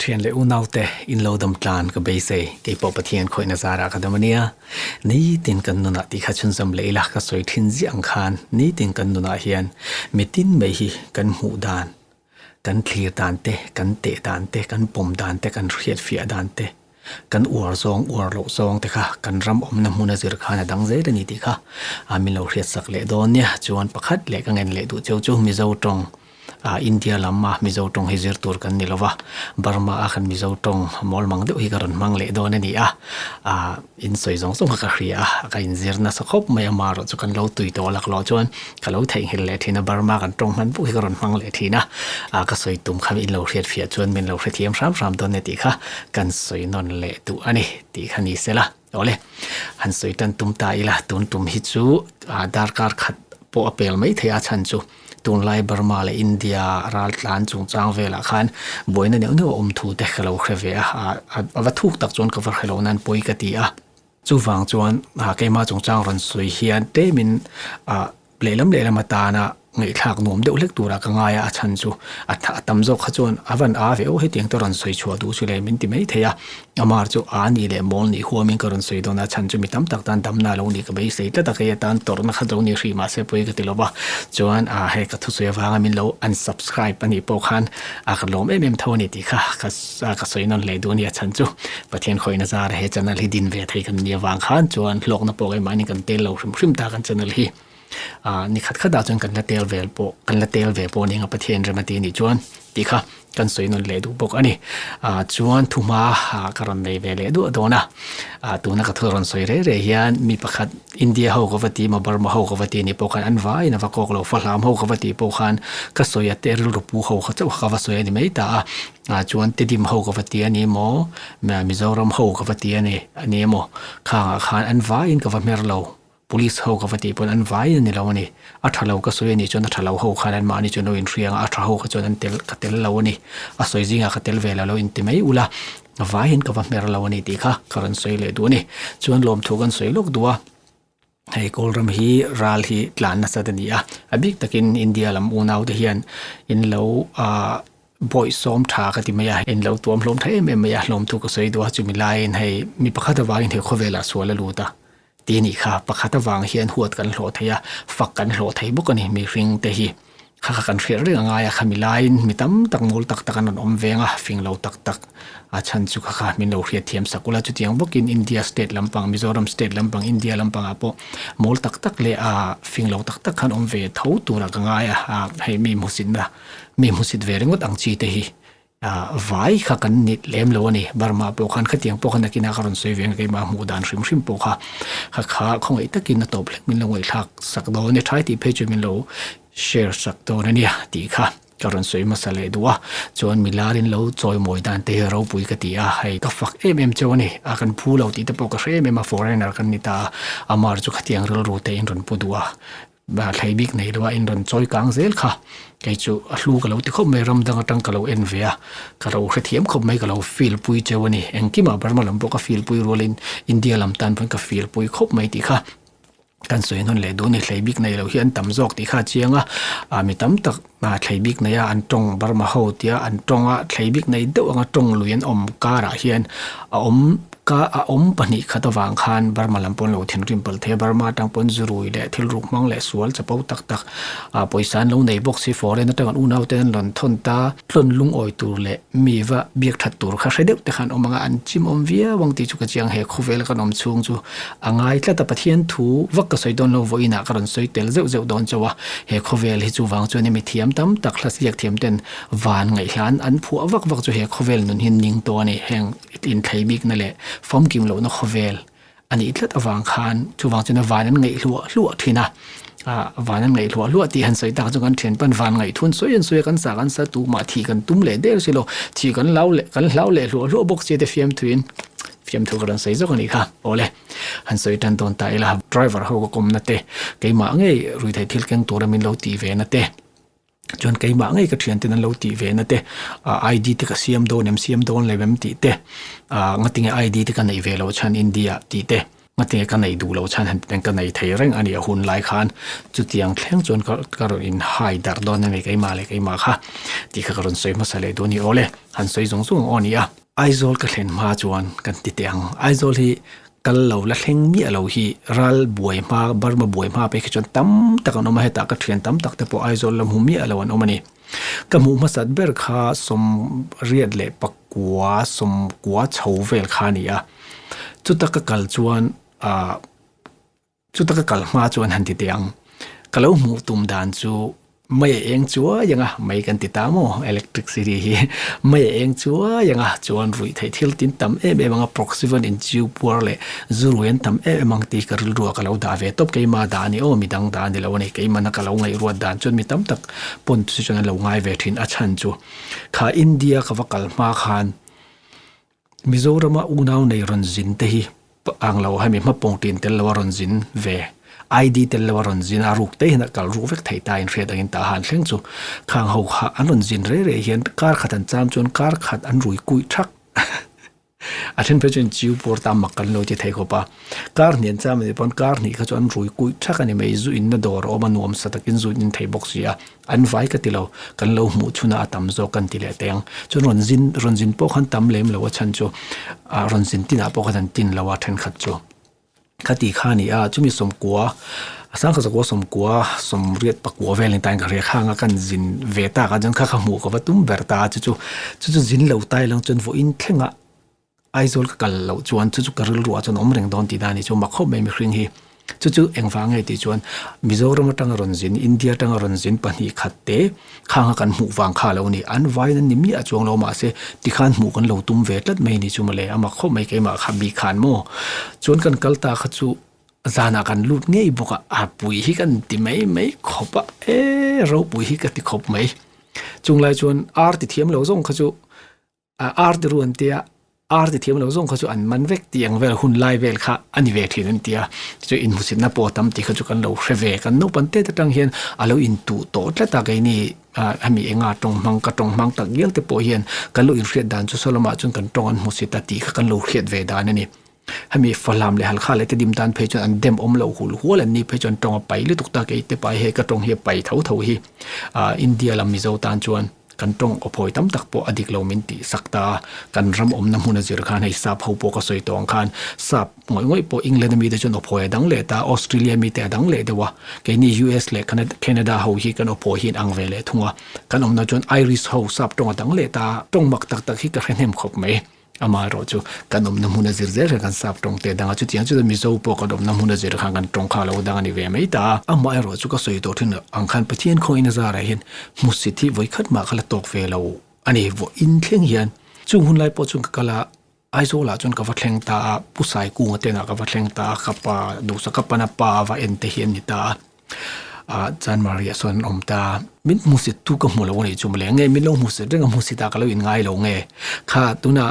Thian leh unaute in lo dam tlan ka beisei, keipawh Pathian khawihna zarah ka dam a nia. Nitin kan nunah tih kha chhunzawm leh ila ka sawi thin ziah ang khan nitin kan nunah hian mitin mai hi kan hmuh dan, kan thlir dan te, kan teh dan te, kan pawm dan te, kan hriatfiah dan te, kan uar zawng uar loh zawng te kha kan ram awmna hmuna zir khan a dang zel a ni tih kha min lo hriatsak leh dawn nia. Chuan pakhat leh ka ngen leh duh cheu chu Mizo tawng Ah India lam a Mizo tawng hi zir tur kan ni lova, Burma a kan Mizo tawng mawl mang deuh hi ka rawn hmang leh dawn a ni a, ah in sawi zawng zawng kha ka hria a, ka inzir nasa khawp mai a, marawh chu kan lo tui tawh lak loh chuan ka lo theihnghilh leh thin a, Burma kan tawng hman pawh hi ka rawn hmang leh thin a, ah ka sawi tum kha in lo hriat fiah chuan min lo hrethiam hram hram dawn e tih kha kan sawi nawn leh duh a ni tih kha ni sela. Awle, han sawi tan tum ta ila, tun tum hi chu darkar khat pawh a pel mai thei a chhan chu tunlai Burma leh India raltlan chungchang velah khan buaina neuh neuh a awm thu te ka lo hre ve a, a va thuk tak chuan ka va hre lo nan pawi ka ti a. Chuvang chuan keimah chungchang rawn sawi hian tlemin Lehlam lehlam atana ngaihthlak nuam deuh hlek turah ka ngai a, a chhan chu a a tam zawk kha chuan a van a ve aw hetiang te rawn sawi chhuah duh chu le min ti mai thei a, amar chu a nih leh mawl nih huamin ka rawn sawi dawn a, a chhan chu mi tam tak tan damna lo nih ka beisei tlat a, kei atan tawrhna kha lo ni hrih mahse pawi ka ti lo va, chuan a hei ka thusawi avanga min lo unsubscribe a nih pawh khan a ka lawm em em tho a ni tih kha ka ka sawi nawn hle duh a ni, a chhan chu Pathian khawihna zara he channel hi din ve thei kan nih avang khan chuan hlawkna pawh keimahni kan tel lo hrim hrim ta kan channel hi. Ah ni khat khat ah chuan kan la tel vel pawh kan la tel ve pawh a ni ang a Pathian rem a ti anih chuan tih kha kan sawi nawn leh duh bawk a ni. Ah chuan thuhma ah ka rawn nei ve leh duah dawn a, ah tuna ka thu rawn sawi rei rei hian mi pakhat India ho ka va ti emaw Burma ho ka va ti anih pawh khan an vaiin a va kawk lo Fahlam ho ka va tih pawh khan ka sawi a te rilru pu ho kha chauh kha ka va sawi a ni mai ta a, ah chuan Tedim ho ka va ti a ni emaw Mizoram ho ka va ti a ni a ni emaw khangah khan an vaiin ka va hmer lo. Police ho ka va tih pawn an vai a ni lo a ni. A tha lo ka sawi a nih chuan a tha lo ho khan an mahni chuan lo inhriang a, a tha ho kha chuan an tel ka tel lo a ni. A sawi zingah ka tel ve lo lo inti mai ula, vaiin ka va hmer lo a ni tih kha ka rawn sawi leh duh a ni. Chuan lawmthu kan sawi lawk duh a, hei Kawlram hi ral hi tlan nasa ta ni a, a bik takin India lam unau te hian in lo ah bawih sawm tha ka ti mai a, in lo tuam hlawm tha em em mai a, lawmthu ka sawi duh a, chumi laiin hei mi pakhat avangin he khawvelah sual a lut a. Ti anih kha, pakhat avang hian huat kan hlawh thei a, fak kan hlawh thei bawk a ni mihring te hi. Kha kha kan hriat reng a ngai a, khami laiin mi tam tak mawl tak tak an rawn awm veng a, fing lo tak tak a chhan chu kha kha min lo hriat thiam sak ula. Chutiang bawkin India state lampang, Mizoram state lampang, India lampangah pawh mawl tak tak leh a fing lo tak tak khan awm ve tho turah ka ngai a, hei mi hmusitna, mi hmusit ve ringawt ang chi te hi. Vai kha kan nit lem lo a ni. Burma pawh khan khatiang pawh kha nakinah ka rawn sawi ve ang keimah hmuh dan hrim hrim pawh kha kha kha khawngaih takin a tawp hlek min lo ngaihthlak sak dawn a ni. Thai tih phei chu min lo share sak dawn a nia tih kha ka rawn sawi hmasa leh duh a. Chuan milarin lo chawimawi dan te hi ropui ka ti a, hei ka fak em em cheu a ni. A kan phu lo tih te pawh ka hre em em a, foreigner kan ni ta a, amar chu khatiang rilru te in rawn pu duh a. Thlei bik nei lo a in rawn chawi kang zel kha kei chu a hlu ka lo ti khawp mai ram dang atang ka lo en ve a ka lo hrethiam khawp mai ka lo feel pui cheu a ni engkimah Burma lam pawh ka feel pui rualin India lam tan pawn ka feel pui khawp mai tih kha kan sawi hnawn leh duh a ni thlei bik nei lo hi an tam zawk tih kha a chiang a ah mi tam tak ah thlei bik nei a an tawng Burma ho tia an tawng a thlei bik nei deuh anga tawng lui an awm karah hian a awm Ka a awm pahnih khat avang khan Burma lam pawn lo thinrim palh thei a, Burma atang pawn zurui leh thil ruk hmang leh sual chapo tak tak ah pawisa an lo nei bawk si, foreign atang an unau ten an rawn thawn ta, tlawn lungawi tur leh mi va biak that tur kha hre deuh te khan awm ang a, an chim awm viau ang tih chu ka chiang he khawvel kan awm chhung chu a ngai tlat a, Pathian thu vak ka sawi dawn lo vawiinah ka rawn sawi tel zeuh zeuh dawn chauh a, he khawvel hi chuvang chuan mi thiam tam tak hla ziak thiam ten van ngaihhlan an phuah vak vak chu he khawvel nun hi ning tawh a ni, heng. Inthlei bikna leh famkim lohna khawvel a nih tlat avang khan chuvang chuan van an ngaih hluah hluah thin a, ah van an ngaih hluah hluah tih han sawi tak chu kan thian pawn van ngaih thun sawi an sawi a kan sa kan sa tumah thih kan tum leh der si lo thih kan hlau leh kan hlau leh hluah hluah bawk sia te fiamthuin fiamthu ka rawn sawi zawk a nih kha awle han sawi tan dawn ta ila driver ho ka kawmna te keimah ngei ruihtheih thil keng tura min lo tih ve na te. Chuan keimah ngei ka thian ten an lo tih ve na te ah ID te ka siam dawn em siam dawn lo em tih te ah ngatinge ID te ka neih ve loh chhan India ah tih te. Ngate ka nei duh lo chhan han tih ka nei thei reng a ni a hun lai khan chutiang thleng chuan ka ka rawn in hai darh dawn a ni keimah leh keimah kha tih kha ka rawn sawi hmasa leh duh a ni awle han sawi zawng zawng ang aw ni a. Aizawl ka thlen hma chuan kan ti teh ang Aizawl hi kal lo la thleng miah lo hi ral buai hma Burma buai hma phei khi chuan tam tak an awm a hetah ka thian tam tak te pawh Aizawl la hmu miah lo an awm a ni. Ka hmuh hmasat ber kha sawmriat leh pakua sawmkua chho vel kha a ni a. Chuta ka kal chuan ah chuta ka kal hma chuan han ti teh ang. Ka lo hmuh tum dan chu mei a eng chuai ang a, mei kan ti ta maw electricity hi mei a eng chuai ang a chuan ruih theih thil tin tam em em ang a proxyvan in chiu puar leh zu rui an tam em em ang tih ka rilru ah ka lo dah ve tawp keimah dah a ni aw midang dah a ni lo a ni keimahna ka lo ngaihruat dan chuan mi tam tak pawn chu chuan an lo ngai ve thin a chhan chu kha India ka va kal hma khan Mizorama unau nei rawn zin te hi ang lo hemi hmapawng tin tel lo a rawn zin ve ID tel lo a rawn zin a ruk te hian a kal ruk vek thei ta in hriat angin tah han thleng chu khang ho kha an rawn zin rei rei hian kar khat an cham chuan kar khat an rui kuih thak A then phei chuan chiu pawr ta mak kan lo ti thei khawp a, kar hnih an cham a nih pawn kar hnih kha chu an rui kuih thak a ni mai, zu inna dawr a awm a nuam sa takin zu in thei bawk si a, an vai ka ti lo, kan lo hmuh chhunah a tam zawk kan ti leh teng. Chuan rawn zin rawn zin pawh khan tam lem lo a chhan chu ah rawn zin tinah pawh khan an tin lo a thenkhat chu. Khati kha a ni a, chumi sawmkua, a sangkhat zakua sawmkua, sawmriat pakua vel ni tain ka hria khang a, kan zin ve tak a, chuan kha kha hmuh ka va tum ber ta a, chu chu chu chu zin lo tai lang chuan vawiin thlengah Aizawl ka kal loh chuan chu chu ka rilruah chuan awm reng dawn tih dan a ni chu mak khawp mai mihring hi. Chu chu engvang nge tih chuan Mizoram atanga rawn zin, India atanga rawn zin pahnih khat te khanga kan hmuh vang kha lo ni. An vaiin an ni miah chuang lo mahse tikhan hmuh kan lo tum ve tlat mai ni chu mawle a mak khawp mai keimah kha bik khan maw. Chuan kan kal ta kha chu zanah kan lut ngei bawk a, a pui hi kan ti mai mai khawp a, e ropui hi ka ti khawp mai. Chunglai chuan ar ti thiam lo zawng kha chu Ar ti ru an tia, ar ti thiam lo zawng kha chu an man vek tih ang vel hun lai vel kha a ni ve thin an tia. Chu inhmusitna pawh a tam tih kha chu kan lo hre ve. Kan naupan tet atang hian a lo intuh tawh tlat a keini hemi enga tawng hmang ka tawng hmang tak ngial te pawh hian kan lo inhriat dan chu saw lamah chuan kan tawng an hmusit a tih kha kan lo hriat ve dan a ni. Hemi Falam leh Halkha leh Tedim tan phei chuan an dem awm lo hul hual an ni phei chuan tawng a pai lutuk ta kei te pai hei ka tawng hi a pai tho tho hi India lam Mizo tan chuan kan tawng aw phawi tam tak pawh a dik lo min tih sak ta a, kan ram awmna hmun a zir khan hei sap ho pawh ka sawi tawh ang khan sap ngawih ngawih pawh England ami te chuan aw phawi a dang leh ta Australia mi te a dang leh deuh a keini US leh Canada ho hi kan aw phawi hi in ang ve leh thung a kan awmna chuan Irish ho sap tawng a dang leh ta tawng mak tak tak hi ka hre hnem khawp mai. Amaherawh chu kan awmna hmun a zir zel khan kan sap tawng te dang a, chutiang chu Mizo pawh kan awmna hmun a zir khan kan tawng kha lo dang a ni ve mai ta a. Amaherawh chu ka sawi tawh thin ang khan Pathian khawiin a zarah hian hmusit hi vawi khat mah kha la tawk ve lo a ni. Vawiin thleng hian chung hun lai pawh chuan ka kal a, Aizawl ah chuan ka va thleng ta a, Pu Saikunga te ah ka va thleng ta a, ka pa duhsak ka pana pa va en te hi an ni ta a. Ah Chanmari ah sawn an awm ta. Min hmusit tu ka hmu lo a nih chu mawle. Nge min lo hmusit reng a hmusit ah ka lo inngai lo nge. Kha tuna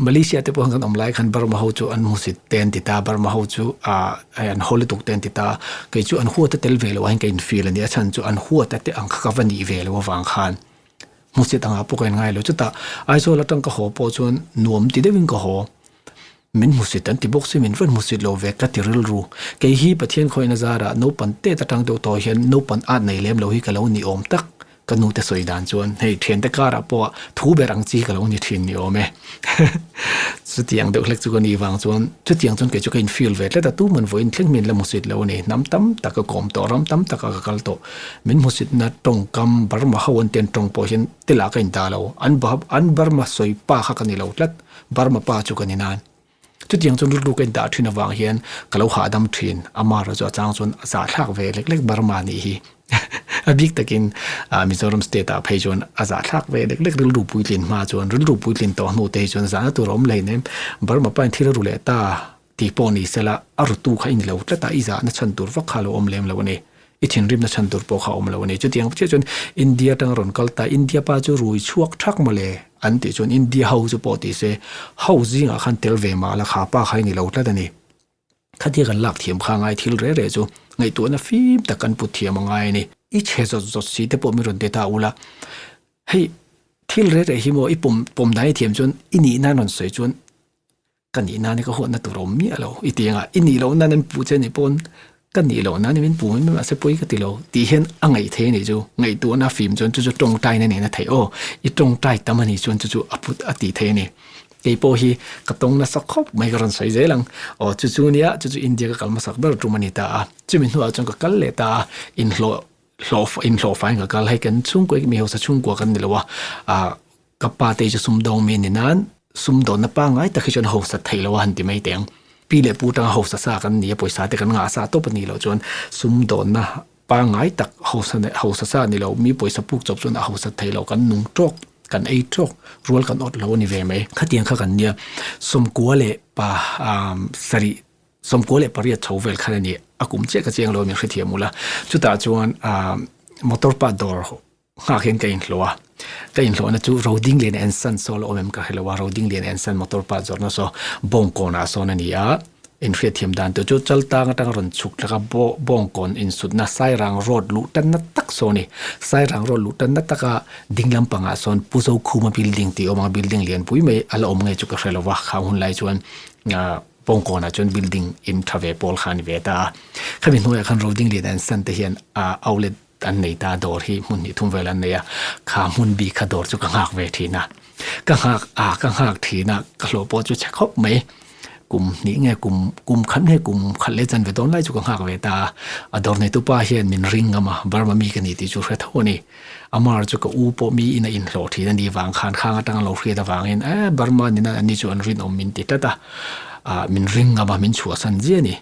Malaysia te pawh kan awm lai khan Burma ho chu an hmusit te an ti ta, Burma ho chu ah hei an haw lutuk te an ti ta. Kei chu an huat a tel ve lo ah hian ka infeel a ni. A chhan chu an huat a te ang kha ka va nih ve lo avang khan hmusit angah pawh ka inngai lo. Chutah Aizawl atang ka haw pawh chuan nuam ti deuhin ka haw. Min hmusit an ti bawk si, min rawn hmusit lo ve ka ti rilru. Kei hi Pathian khawihna zarah naupan tet atang deuh tawh hian naupan at nei lem lo hi ka lo ni awm tak, ka nute sawi dan chuan hei thiante karah pawh thu ber ang chi hi ka lo ni thin ni awm e. Chutiang deuh hlek chu ka nih vang chuan chutiang chuan kei chu ka in feel ve tlat a, tuman vawiin thleng min la hmusit lo a ni. Hnam tam tak ka kawm tawh, ram tam takah ka kal tawh. Min hmusitna tawngkam Burma ho an tian tawng pawh hian tilah ka indah lo, an Burma sawi pa kha ka ni lo tlat. Burma pa chu ka ni nan. Chutiang chuan rilru ka indah thin avang hian ka lo hahdam thin. Amara chu a chang chuan a zahthlak ve lek lek Burma nih hi. A bik takin Mizoram state ah phei chuan a zahthlak ve lek lek rilru puitlin hma chuan rilru puitlin tawh hnu te hi chuan zahna tur a awm hleinem. Burma pa in thil a ru leh ta tih pawh ni sela a rutu kha i ni lo tlat a, i zahna chhan tur vak kha a lo awm lem lo a ni. I thinrimna chhan tur pawh kha a awm lo a ni. Chutiang chiah chuan India atanga rawn kal ta, India pa chu rui chhuak thak mawle an tih chuan India ho chu pawh ti se, ho zingah khan tel ve mah la kha pa kha i ni lo tlat a ni. Khatia kan lak thiam kha ngai thil reh reh chu ngaihtuahna fim tak kan put thiam a ngai a ni. I chhe zawt zawt si te pawh mi rawn ti ta ula, hei thil reh reh hi maw i pawm pawm dan i thiam chuan i nihna an rawn sawi chuan. Ka nih nan hi ka huatna tur a awm miah lo i ti anga i nih loh nan an puh che ni pawn ka nih loh nan min puh mai mai mahse pawi ka ti lo tih hian a ngaih thei a nih chu ngaihtuahna fim chuan chu chu tawngtaina nen a theih aw i tawngtai tam a nih chuan chu chu a put a tih thei a ni kei pawh hi ka tawng nasa khawp mai ka rawn sawi zel ang aw chu chu nia chu chu India ka kal hmasak ber tum a ni ta a chumi hnuah chuan ka kal leh ta a inhlawh hlawh inhlawh faiin ka kal hei kan chhungkua hi mi hausa chhungkua kan ni lo a ah Ka pa te chu sumdawng mi ni nan sumdawnna pangngai tak hi chuan hausa theih lo a han ti mai teh ang. Pi leh pu tanga hausa sa kan ni a, pawisa te kan ngah sa tawp a nih loh chuan sumdawnna pangngai tak hausa hausa sa ni lo, mi pawisa puk chawp chuan a hausa theih loh, kan nung tawk, kan ei tawk, rual kan awt lo a ni ve mai. Khatiang kha kan nia sawmkua leh pa sarih 98 chho vel khan a ni, a kum chiah ka chiang lo a min hrethiam ula. Chutah chuan motor pa dawr Nghak hian ka inhlawh a, ka inhlawhna chu Rodinglian and Son saw la awm em ka hre lo a, Rodinglian and Son motor part zawrhna saw Bawngkawnah sawn a ni a, inhriatthiam dan tur chu Chaltang atanga rawn chhuk thlak a, Bawngkawn insutna Sairang road luh tanna tak saw a ni. Sairang road luh tanna taka ding lampangah sawn Pu Zokhuma building tih a awm ang a, building lianpui mai a la awm nge chu ka hre lo va, khang hun lai chuan Bawngkawnah chuan building in tha ve pawl kha a ni ve ta a. Khami hnuaiah khan Rodinglian and Son te hian outlet an nei ta dawr hi hmun hnih thum vel an nei a, kha hmun bik kha dawr chu ka nghak ve thin a, ka nghak a ka nghak thin a, ka hlawh pawh chu chhe khawp mai, kum hnih nge kum kum khat nge kum khat leh chan ve dawn lai chu ka nghak ve ta a, a dawr neitu pa hian min ring ngam a, Burma mi ka ni tih chu hre tho a ni, amar chu ka u pawh mi in a inhlawh thin a nih vang khan khang atanga lo hriat avangin eh Burma nena an ni chu an rinawm min ti tlat a, ah min ring ngam a min chhuahsan zia a ni.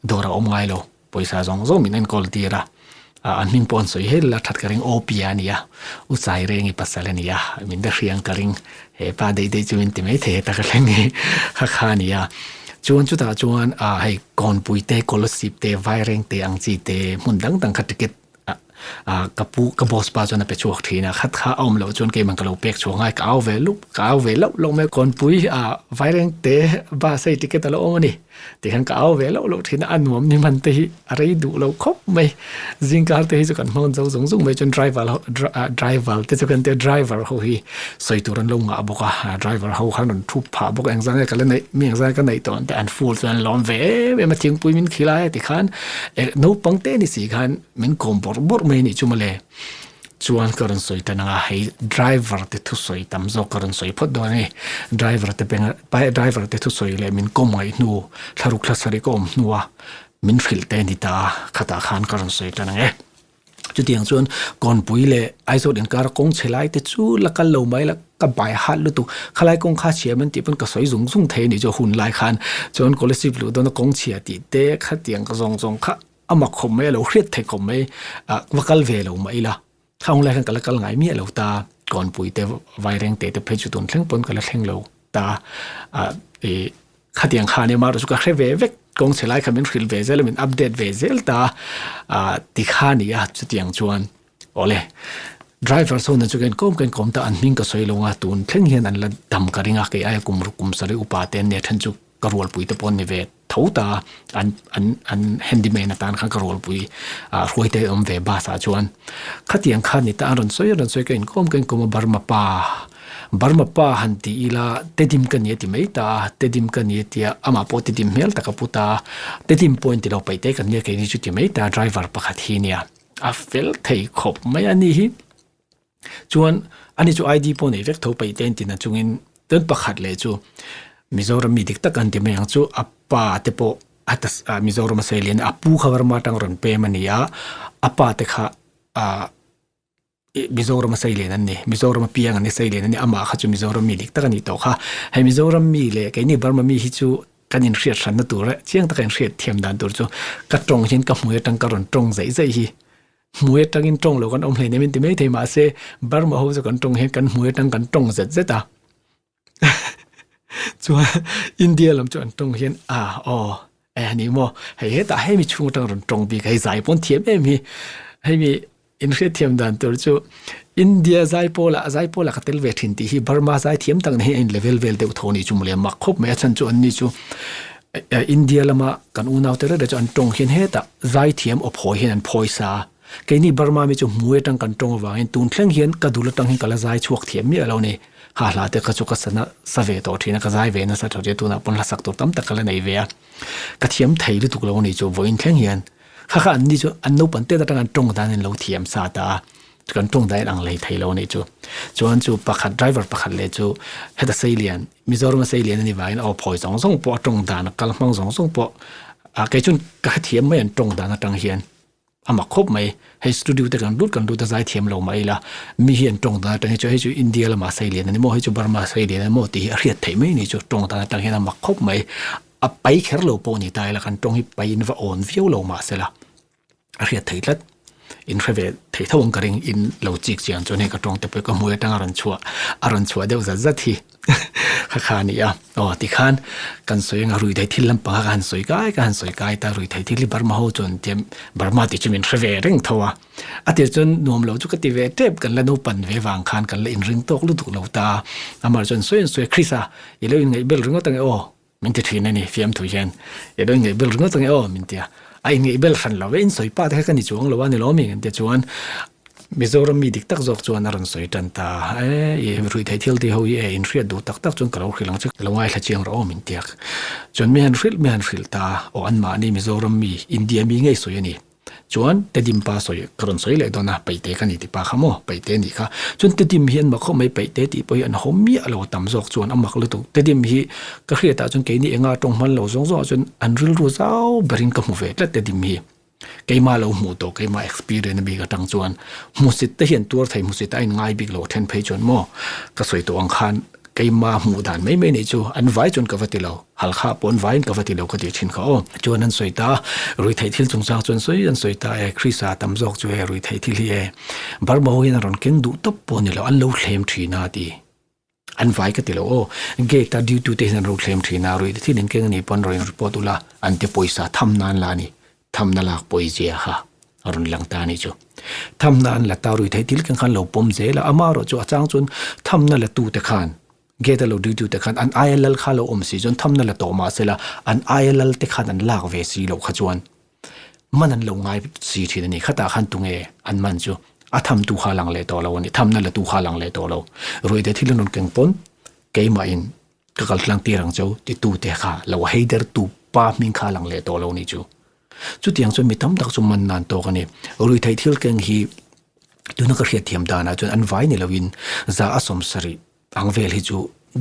Dawr a awm ngai lo, pawisa zawng zawng min enkawl tir a, an hming pawh an sawi hel la that ka ring OP a nia, U Chai Rengi pasal a nia, min be hriang ka ring, he pa daih daih chu min ti mai thei heta ka thleng hi kha kha a nia. Chuan chutah chuan hei Kawnpui te, Kolasib te, Vaireng te ang chi te hmun dang dang kha ticket Ah ka pu ka boss pa chuan a pe chhuak thin a, khat kha a awm loh chuan keimah ka lo pek chhuak ngai, ka au ve lup ka au ve loh loh mai a, kawnpui ah vairengte bus hei ticket a lo awm a ni tikhan ka au ve loh loh thin a, a nuam ni hman te hi a rei duh lo khawp mai, zingkar te hi chu kan hmang zo zung zung mai chuan driver ho driver te chu kan tia driver ho hi sawi tur an lo ngah bawk a, driver ho khan rawn thu phah bawk a, engzah nge ka la neih mi engzah nge ka neih tawh ang te an full chuan an lawm ve em em a, thingpui min khilai a tikhan eh naupang te ni si khan min kawm bawrh bawrh mai a nih chu mawle. Chuan ka rawn sawi tan anga hei driver te thusawi tam zawk ka rawn sawi phawt dawn a ni. Driver te benga driver te thusawi leh min kawm ngaih hnu thlaruk thla sarih ka awm hnua min hrilh te a ni ta a, khatah khan ka rawn sawi tan ang e. Chutiang chuan Kawnpui leh Aizawl inkara kawng chhe lai te chu la kal lo mai la ka bai hat lutuk. Khalai kawng kha chhia man tih pawn ka sawi zung zung thei a nih chu hun lai khan. Chuan Kolasib luh dawna kawng chhia tih te khatiang ka zawng zawng kha a mak khawp mai a lo hriat thei khawp mai ah va kal ve lo mah ila. Khang hun lai khan ka la kal ngai miah lo ta Kawnpui te Vaireng te te phei chu tun thleng pawn ka la thleng lo ta ah ih Khatiang khan emaw chu ka hre ve vek, kawng chhe lai kha min hrilh ve zel a, min update ve zel ta a ti kha a ni a, chutiang chuan awle driver sawn chu ka inkawm ka inkawm ta, an hming ka sawi lo a, tun thleng hian an la dam ka ring a, kei aia kum kum sarih upa te an nia then chu ka rualpui te pawh an ni ve tho ta a, an an an handyman atan khan ka rualpui ah hruai te awm ve bus ah chuan khatiang kha a ni ta, a rawn sawi a rawn sawi ka inkawm ka inkawm a Burma pa. Burma pa han ti ila Tedim ka ni a ti mai ta a, Tedim ka ni a tia amah pawh Tedim hmel tak a pu ta a, Tedim pawh inti lo paih te kan nia keini chu ti mai ta a, driver pakhat hi nia a fel thei khawp mai a ni hi. Chuan ani chu ID pawh nei vek tho paih te inti na chungin chuan pakhat leh chu Mizoram mi dik tak an ti mai ang chu a pa te pawh a Mizoram a sawi lian a pu kha Burma atang rawn pem a ni a, a pa te kha ah Mizoram a sei len an ni. Mizoram a piang an ni, sei len an ni. Amah kha chu Mizoram mi dik tak a nih tawh kha. Hei Mizoram mi leh keini Burma mi hi chu kan inhriat hranna tur eh, chiang taka inhriat thiam dan tur chu ka tawng hian ka hmui atang ka rawn tawng zeih zeih hi. Hmui atangin tawng lo kan awm hleinem in ti mai thei mahse Burma ho chu kan tawng hian kan hmui atang kan tawng zet zet a. Chuan India lam chu an tawng hian a aw eh ni maw hei hetah hemi chhung atang rawn tawng bik hei zai pawn thiam em hi hemi inhriat thiam dan tur chu India zai pawlah zai pawlah ka tel ve thin tih hi Burma zai thiam tak ni hi a in level vel deuh tho ni chu mawle mak khawp mai a chhan chu an ni chu India lama kan unau te reuh chu an tawng hian hetah zai thiam aw phawi hian an phawi sa a keini Burma mi chu hmui atang kan tawng avangin tun thleng hian ka dul atang hian ka la zai chhuak thiam miah lo ni. Kha hla te kha chu ka sana sa ve tawh thin a, ka zai ve nasa tawh thin a, tunah pawn hla sak tur tam tak ka la nei ve a. Ka thiam thei lutuk lo a ni chu vawiin thleng hian. Kha kha an ni chu an naupang tet atanga an tawng dan in lo thiam sa ta a, kan tawng dan in ang lei thei lo a nih chu. Chuan chu pakhat driver pakhat leh chu heta Seilian, Mizoram a Seilian a ni vangin aw phawi zawng zawng pawh a tawng dan a kal hmang zawng zawng pawh ah kei chuan ka hrethiam mai an tawng dan atang hian. A mak khawp mai, hei studio te kan lut kan lut a zai thiam lo mai ila, mi hi an tawng dan atang hi chu hei chu India lama Seilian a ni maw, hei chu Burma Seilian a ni maw tih hi a hriat theih mai a ni chu, tawng dan atang hian a mak khawp mai. A pai kher lo pawh ni ta ila kan tawng hi pai in va awn viau lo mahsela a hriat theih tlat. In hre ve thei tho ang ka ring in lo chik chiang chuan hei ka tawng te pawh hi ka hmui atanga rawn chhuah a rawn chhuah deuh zat zat hi kha kha a ni a. Aw tikhan kan sawi anga ruihtheih thil lampang kha ka han sawi kai ka han sawi kai ta ruihtheih thil hi Burma ho chuan tiam Burma tih chu min hre ve reng tho a. A tir chuan nuam lo chu ka ti ve tep kan la naupan ve vang khan kan la inring tawk lutuk lo ta a. Amah chuan sawi an sawi a Krista i lo inngaihbel ringawt ange aw. Min ti thin a ni, fiamthu hian i lo inngaih bel ringawt ange aw min ti a, a inngaih bel hran lo e, in sawi pa te kha ka ni chuang lo a ni lawm i kan ti chuan Mizoram mi dik tak zawk chuan a rawn sawi tan ta e, i ruihtheih thil tih ho hi e in hriat duh tak tak chuan ka lo hrilh ang che, ka lo ngaithla chiang rawh aw min ti a, chuan mi han hrilh mi han hrilh ta aw anmahni Mizoram mi India mi ngei sawi a ni. Chuan Tedim pa sawi ka rawn sawi leh dawn a, Paihte ka ni ti pa kha maw, Paihte a nih kha. Chuan Tedim hi an mak khawp mai, Paihte tih pawh hi an haw miah lo tam zawk chuan a mak lutuk. Tedim hi ka hriatah chuan keini enga tawng hman lo zawng zawngah chuan an rilru zau berin ka hmu ve tlat Tedim hi. Keimah lo hmuh tawh, keimah experience bik atang chuan hmusit te hi an tuar thei, hmusit a inngai bik lo then phei chuan maw ka sawi tawh ang khan Keimah hmuh dan mai mai nei chu an vai chuan ka va ti lo, Halkha pawh an vaiin ka va ti lo ka ti thin kha aw. Chuan an sawi ta, ruihtheih thil chungchang chuan sawi an sawi ta e, Krista tam zawk chu e ruihtheih thil hi e Burma ho hian a rawn keng duh tawp pawh a ni lo, an lo thlem thin a ti. An vai ka ti lo aw, gate a duty te hian an ro thlem thin a, ruihtheih thil in keng a nih pawn rawn in report ula, an ti pawisa tham nan la a ni. Thamna lak pawizia kha a rawn lang ta a nih chu. Thamna an la ta rui theih thil keng khan lo pawm zel a, amaherawh chu a chang chuan thamna la tute khan gate a lo duty te khan an aia lal kha lo awm si chuan thamna la tawh mah sela an aia lal te khan an lak ve si loh kha chuan man an lo ngai si thin a ni. Khatah khan tunge an man chu a thamtu kha a lang leh tawh lo a ni, thamna la tu kha a lang leh tawh lo. Ruihte thil an rawn keng pawn keimahin Ka kal tlang tir ang cheu titute kha lo hei der tu pa hming kha lang leh tawh lo ni chu. Chutiang chuan mi tam tak chu man nan tawk a ni. Ruihtheih thil keng hi tuna ka hriat thiam danah chuan an vai ni loin za a sawmsarih ang vel hi chu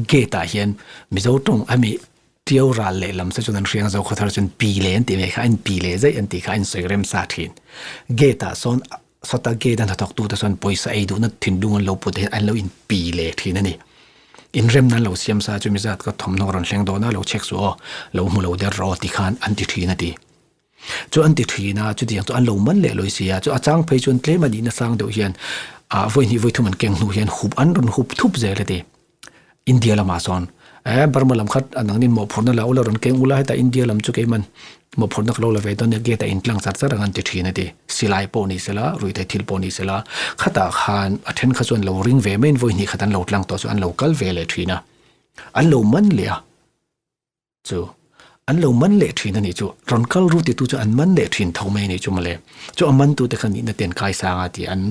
gate ah hian Mizo tawng a mi Tiau ral leh lam se chuan an hriang zo khawthar chuan pi le an tih mai kha a in pi leh zaih an tih kha a in sawi rem sa thin. Gate ah sawn sawta gate a hnathawk tute chuan pawisa ei duhna thinlung an lo put hian an lo in pi leh thin a ni. Inremna an lo siam sa chu mizat ka thawmhnaw rawn thleng dawn a, lo check suh aw, lo hmu lo der rawh aw ti khan an ti thin a ti. Chu an ti thin a, chutiang chu an lo man leh lawi si a, chu a chang phei chuan tlem a nihna sang deuh hian ah vawi hnih vawi thum an keng hnu hian hup an rawn hup thup zel a ti. India lamah sawn eh Burma lam kha a nangnin mawhphurhna la ula rawn keng ula heta India lam chu keiman mawhphurhna ka lo la ve dawn nia gate a intlang char char ang an ti thin a ti. Silai pawh ni sela, ruihtheih thil pawh ni sela khatah khan a then kha chuan lo ring ve maiin vawi hnih khat an lo tlang tawh chu an lo kal ve leh thin a, an lo man leh a. Chu an lo man leh thin a nih chu, rawn kal ru titu chu an man leh thin tho mai a nih chu mawle. Chu a mantu te kha nihna ten kai sang a ti an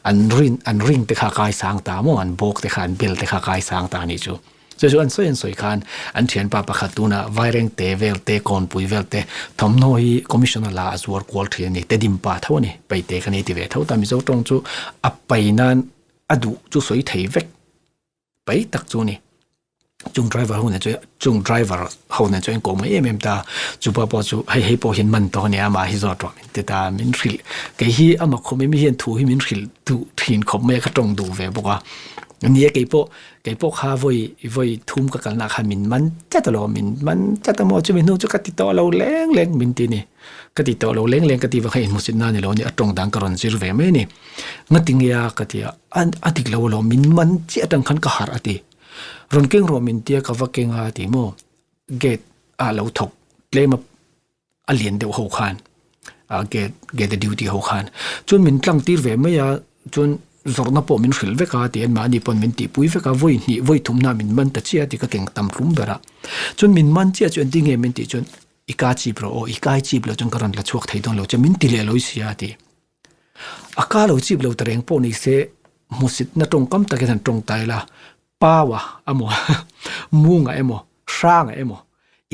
an rin an ring te kha kai sang ta maw an bawk te kha an bel te kha kai sang ta a nih chu. Chu chu an sawi an sawi khan an thianpa pakhat tuna vaireng te vel te kawnpui vel te thawmhnaw hi commissioner la a zuar kual thin a ni tedim pa tho a ni paite kha ni ti ve tho ta Mizo tawng chu a pai nan a duh chu sawi thei vek. Pai tak chu a ni. Chung driver ho nen chuan chung driver ho nen chuan kawm em em ta. Chu pa pawh chu hei hei pawh hian man tawh a nia amah hi zawt rawh min ti ta min hrilh. Kei hi amah khawp mai mi hian thu hi min hrilh duh thin khawp mai a ka tawng duh ve bawk a. Nia kei pawh kei pawh kha vawi vawi thum ka kalna khan min man tlat alawm min man tlat a maw chumi hnu chu ka ti tawh lo leng leng min ti a ni. Ka ti tawh lo leng leng ka ti vang kha inhmusit na ni lo a ni a tawng dan ka rawn zir ve mai a ni. Ngati nge a ka ti a, a dik lo alawm min man chiah atang khan ka harh a ti. Rawn keng rawh min tia ka va keng a ti maw gate ah lo thawk tlem a a lian deuh ho khan ah gate gate a duty ho khan chuan min tlang tir ve mai a chuan zawrhna pawh min hrilh vek a ti an mahni pawn min tihpui vek a vawi hnih vawi thum hna min man ta chiah a ti ka keng tam hlum ber a chuan min man chiah chu engtin nge min tih chuan i ka chip rawh aw i kai chip lo chuan ka rawn la chhuak thei dawn lo che min ti leh lo i sia a ti. A ka lo chip lo ta reng pawh ni se hmusitna tawngkam takin han tawngtai la. Paua emaw, Munga emaw, Hranga emaw,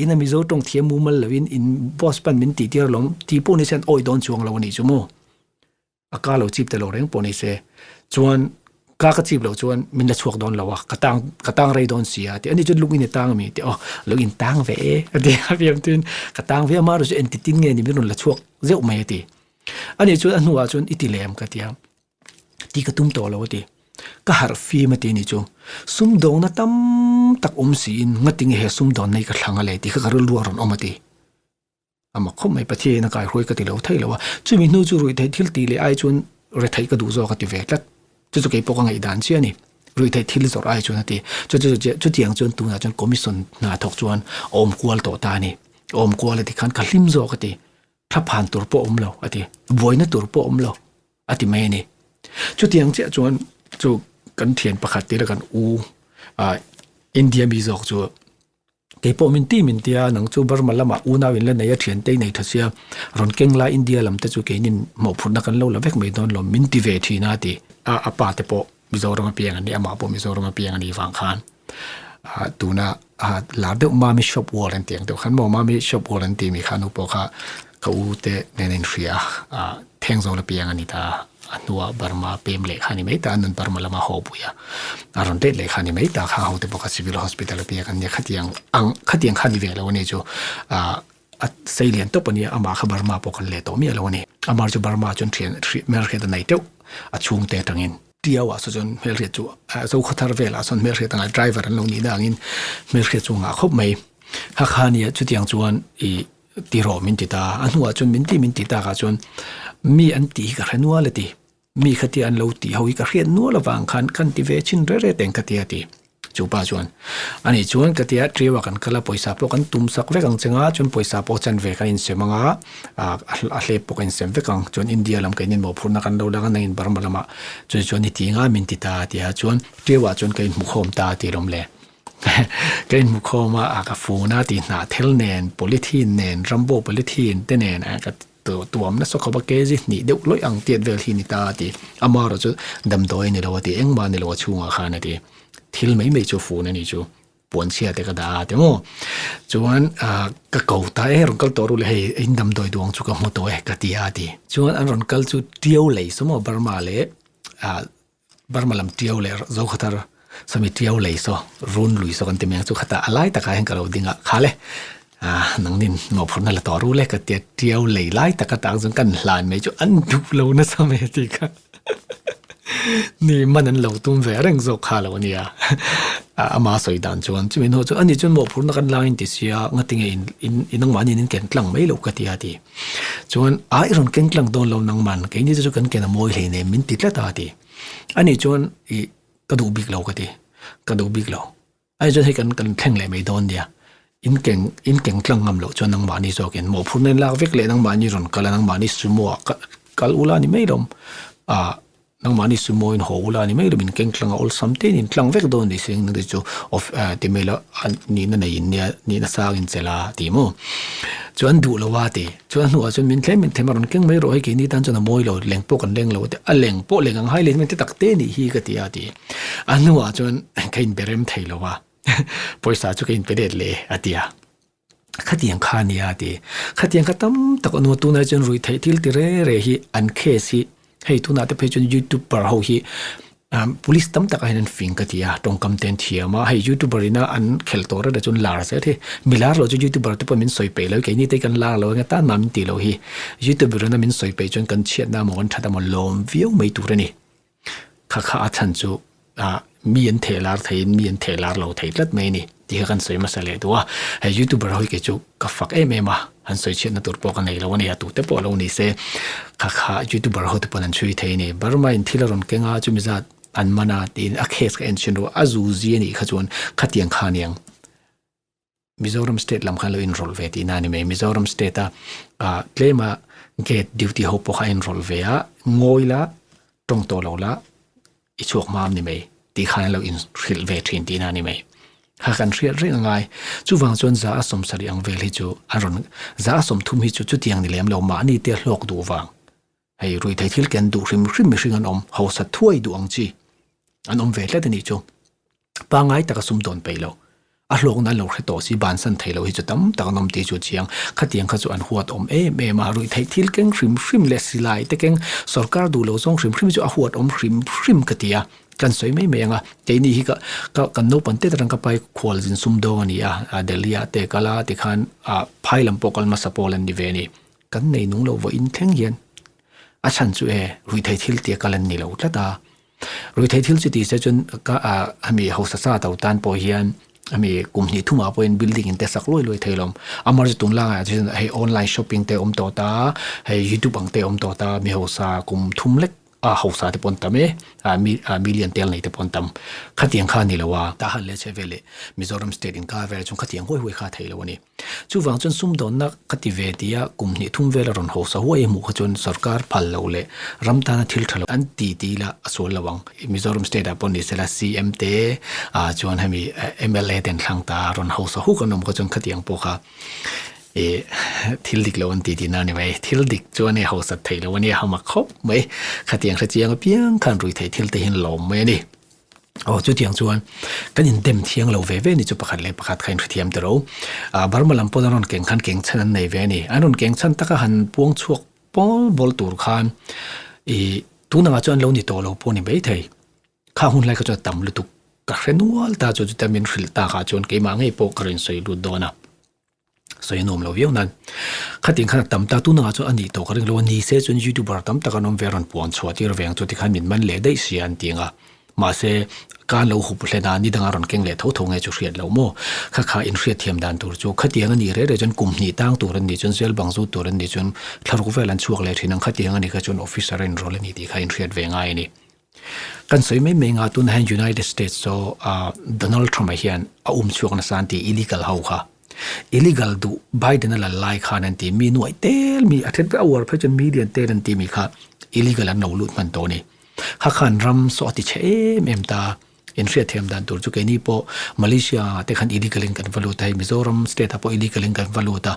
ina Mizo tawng thiam mumal loin in boss pan min tih tir alawm tih pawh ni se an awih dawn chuang lo a nih chu maw? A ka lo chip ta lo reng pawh ni se chuan ka ka chip loh chuan min la chhuak dawn lo a, ka tang ka tang rei dawn si a ti ani chuan lung in i tang ami ti aw lung in tang ve e a ti a fiam tuin ka tang ve a mah erawh chu engti tin nge ni min rawn la chhuak zeuh mai a ti. Ani chuan a hnuah chuan i ti lem ka ti a. Ti ka tum tawh lo a ti. Ka harh fim a ti ni chu. Sumdawngna tam tak awm siin ngatinge he sumdawn nei ka thlang a le tih kha ka rilru a rawn awm a ti. Ama khawp mai Pathian a kaihruai ka ti lo thei lo a. Chumi hnu chu ruihtheih thil tih leh ai chuan retheih ka duh zawk a ti ve tlat. Chu chu keipawh ka ngaihdan chiah a ni. Ruihtheih thil zawrh ai chuan a ti. Chu chu chutiang chuan tunah chuan commission hna thawk chuan a awm kual tawh ta a ni. A awm kual a ti khan ka hlim zawk a ti. Thlaphan tur pawh awm lo a ti. Buaina tur pawh awm lo. a ti mai a ni. Chutiang chiah chuan chu kan thian pakhat tira kan u ah India mi zawk chu keipawh min ti min tia nang chu Burma lamah unau in la nei a thian te i nei tha sia rawn keng lai India lam te chu keinin mawhphurhna kan lo la vek mai dawn lo min ti ve thin a ti a a pa te pawh Mizoram a piang a ni amah pawh Mizoram a piang a nih vang khan ah tuna ah lar deuh Mami shop wall an tih ang deuh khan maw Mami shop wall an tih mi kha nu pawh kha ka u te nen a inhria a ah Thengzawl a piang a ni ta a hnuah Burma pem leh kha a ni mai ta a nun Burma lama haw pui a a rawn let leh kha a ni mai ta kha ho te pawh kha Civil Hospital a piang an nia khatiang ang khatiang kha a ni ve lo a ni chu ah a sei lian tawp a nia amah kha Burma pawh kan leh tawh miah lo a ni amah chu Burma chuan thian hmelhriat a nei teuh a chhungte atangin. Tiau ah saw chuan hmelhriat chu Zokhawthar velah sawn hmelhriat anga driver an lo nih na angin hmelhriat chu a ngah khawp mai. Hakha nia chutiang chuan ih tirawh min ti ta a hnuah chuan min ti min ti takah chuan mi an tih hi ka hre nual a ti. Mi khatia an lo tih ho hi ka hriat nual avang khan kan ti ve chin re re teng ka ti a ti. Chu pa chuan, Ani chuan ka tia Triau-a kan kal a, pawisa pawh kan tum sak vek ang che nga, chuan pawisa pawh chan ve kan insem ang a, a hlep pawh kan insem vek ang, chuan India lam keinin mawhphurhna kan lo lang a, nangin Burma lamah chuan chuan i ti nga min ti ta a ti a, chuan Triau-ah chuan ka inhmukhawm ta a ti lawm le. Ka inhmukhawm a, ka fun a ti hnahthel nen, polythene nen, rambo polythene te nen ka Tuam nasa khawp a kg hnih deuh lawih ang tiat vel hi ni ta a ti. Ama erawh chu damdawi a ni lo a ti, engmah a ni lo a chhungah khan a ti. Thil mai mai chu fun a ni chu, puanchhia te ka dah a ti maw. Chuan ka ko ta e, rawn kal tawh ru le hei in damdawi duang chu ka hmu tawh e ka ti a ti. Chuan an rawn kal chu Tiau lei saw maw Burma leh Burma lam Tiau leh Zokhathar sawmi Tiau lei saw run lui saw kan ti mai ang chu khatah a lai takah hian ka lo ding a kha le ah nangnin mawhphurhna la tawh ru le ka tia Tiau lei lai taka tang chuan kan hlan mai chu an duh lo nasa mai a ti kha ni man an lo tum ve reng zawk kha lo ania ama sawi dan chuan chumi hnuah chuan ani chuan mawhphurhna kan lak in ti sia ngatinge in in in nangmahni in ken tlang mai loh ka ti a ti Chuan a i rawn keng tlang dawn lo nangman keini chu kan ken a mawi hlei nen min ti tlat a a ti. Ani chuan i ka duh bik lo ka ti, ka duh bik lo. Ani chuan hei kan kan thleng leh mai dawn nia, in keng in keng tlang ngam loh chuan nangmahni zawkin mawhphurhna in lak vek leh nangmahni rawn kal a nangmahni sumo ah kal ula ni mai lawm ah Nangmahni sumo in haw ula ni mai lo min keng tlang a awlsam te in tlang vek dawn ni seng nang te chu of ti mai lo nihna nei in nia nihna sang in chelh a ti maw chu an duh lo a ti chuan a hnuah chuan min thlem min thlem a rawn keng mai rawh hei keini tan chuan a mawi lo leng pawh kan leng lo a ti a leng pawh leng ang hai leh te tak te nih hi ka ti a ti a hnuah chuan ka inbe rem thei lo a pawisa chu ka inpe let leh a ti a. Khatiang kha a nia a ti. Khatiang kha tam tak a nu a tunah chuan ruih theih thil ti re re hi an case hi hei tunah te phei chuan youtuber ho hi police tam takah hian an fing ka ti a tawngkam te an thiam a hei youtuber ina an khelh tawh reng chuan lar zel hi mi lar lo chu youtuber te pawh min sawi peih lo keini te kan lar lo eng atan mah min tih loh hi youtuber ina min sawi peih chuan kan chhiatna emaw kan that emaw lawm viau mai tur a ni. Kha kha a chhan chu ah mi an theh lar theiin mi an theh lar lo thei tlat mai a ni tih kha kan sawi hmasa leh duh a. Hei youtuber ho hi kei chu ka fak em em a, han sawi chhiatna tur pawh ka nei lo a ni a, tute pawh lo ni se kha kha youtuber ho te pawn an chhui thei a ni. Burma in thil a rawn keng a chumi zat an man a tiin a case ka en chhin ruah a zu zi a nih kha chuan khatiang kha aniang. Mizoram state lam khan lo inrawlh ve tihna a ni mai. Mizoram state a ah tlema gate duty ho pawh kha a inrawlh ve a, ngawi la, tawng tawh lo la, i chhuak hma a ni mai tih khan an lo inhrilh ve thin tihna a ni mai. Kha kan hriat reng a ngai. Chuvang chuan za a 70 ang vel hi chu an rawn, za a 30 hi chu chutiang ni lem lo mahni te hlawk duh vang. Hei ruihtheih thil ken duh hrim hrim mihring an awm, hausa thuai duh ang chi an awm ve tlat a nih chu. Pangai taka sumdawn peih lo. A hlawkna an lo hre tawh si, bansan thei lo hi chu tam tak an awm tih chu a chiang. Khatiang kha chu an huat awm em em a, ruih theih thil keng hrim hrim leh silai te keng sorkar duh lo zawng hrim hrim hi chu a huat awm hrim hrim ka ti a. Kan sawi mai mai ang a, keini hi ka ka kan naupang te atang ka pai khualzin sumdawng a ni a, Delhi ah te kal a tikhan ah phai lam pawh kal hmasa pawl an ni ve a ni. Kan nei nung lo vawiin thleng hian a chhan chu e ruihtheih thil tia kal an ni lo tlat a. Ruihtheih thil chu ti se chuan ka ah hemi hausa sa to tan pawh hian hemi kum hnih thumah pawhin building in te sak luai luai thei lo. Amah chu tun laiah chuan hei online shopping te awm tawh ta, hei youtube ang te awm tawh ta, mi hausa kum thum lek a hausa te pawh an tam e, ah mi ah million tel nei te pawh an tam. Khatiang kha a ni lo a. Tahan leh chhe veleh Mizoram state inkar velah chuan khatiang huai huai kha a theih lo a ni. Chuvang chuan sumdawnna ka ti ve ti a, kum hnih thum vel a rawn hausa huai a hmuh kha chuan sorkar phal lo leh ram tana thil tha lo an ti ti ila a sual lo ang. Mizoram state ah pawh ni sela CM te ah chuan hemi mla ten thlang ta a rawn hausa huk an awm kha chuan khatiang pawh kha ih thil dik lo an ti tihna a ni mai. Thil dik chuan hei hausat theih lo a nia hama khawp mai. Khatiang hrechiang apiang khan ruihtheih thil te hi an lawm mai a ni. Aw chutiang chuan kan indem thiang lo ve ve ni chu pakhat leh pakhat kha inhrethiam ta ro. Ah Burma lam pawn an rawn keng khan keng chhan an nei ve a ni. An rawn keng chhan taka han puang chhuak pawl bawl tur khan ih tunangah chuan an lo ni tawh lo pawh a ni maithei. Kha hun lai kha chuan a tam lutuk ka hre nual ta chu chutia min hrilh takah chuan keimah ngei pawh ka rawn sawi lut dawn a. Sawi a nuam lo viau nan. Khatin khan a tam ta tunangah chuan a nih tawh ka ring lo a, ni se chuan youtuber tam tak an awm ve a rawn puan chhuah tir veng chu tikhan min man leh daih sia an ti ang a. Mahse, ka lo hup hlen a, ni danga rawn keng leh tho tho nge chu hriat loh maw? Kha kha inhriat thiam dan tur chu khatiang a nih reh reh chuan kum hnih tang tur an nih chuan zel bang zut tur an nih chuan thlaruk vel an chhuak leh thin ang khatiang a nih kha chuan officer a inrawlh a ni tih kha inhriat ve ngai a ni. Kan sawi mai mai nga tunah hian United States chu Donald Trump-a hian a um chhuak nasa an ti illegal ho kha. Illegal duh Biden a lal lai khan an ti mi nuaih tel mi a then a uar phei chuan million tel an ti mi kha illegal an lo lut hman tawh a ni. Kha khan ram saw a ti chhe em em ta. In hriatthiam dan tur chu keini pawh Malaysia ah te khan illegal in kan va lut a hei Mizoram state ah pawh illegal in kan va lut a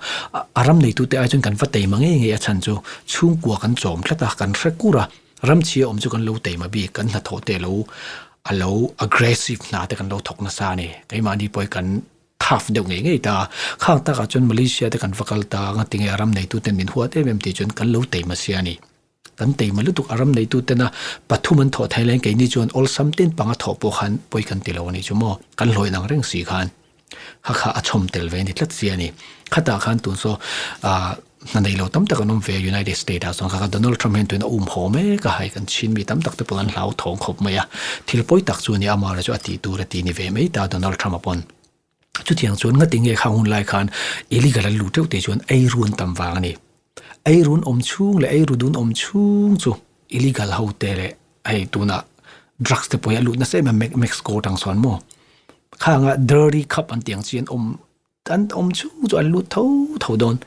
a ram neitu te ai chuan kan va teima ngei ngei a chhan chu chhungkua kan chawm tlat a kan hre kur a ram chhia awm chu kan lo teima bik kan hnathawh te lo a lo aggressive hna te kan lo thawk nasa a ni keimahni pawh hi kan tough deuh ngei ngei ta a khang takah chuan Malaysia te kan va kal ta a ngatinge a ram neitu ten min huat em em tih chuan kan lo teima sia a ni. Kan teima lutuk a ram neitu tena pathum an thawh thei laiin keini chuan awlsam tin panga thawh pawh khan pawi kan ti lo a nih chu maw? Kan hlawih nang reng si khan kha kha a chhawm tel ve a ni tlat si a ni. Khatah khan tun saw ah hna nei lo tam tak an awm ve a United State ah chuan kha kha Donald Trump hian tuna um haw mek a hai kan chin mi tam tak te pawh an hlauthawng khawp mai a. Thil pawi tak chu a ni a amah erawh chu a tih tur a ti ni ve mai ta Donald Trump a pawn. Chutiang chuan ngati nge khang hun lai khan illegal an luh teuh teh chuan eiru an tam vang a ni. Eiru an awm chhung leh eiru dun awm chhung chu illegal ho te leh hei tunah drugs te pawh hi a lut nasa em em a Mexico atang sawn maw. Khanga dirty cup an tih ang chi an awm an awm chhung chu an lut tho tho dawn.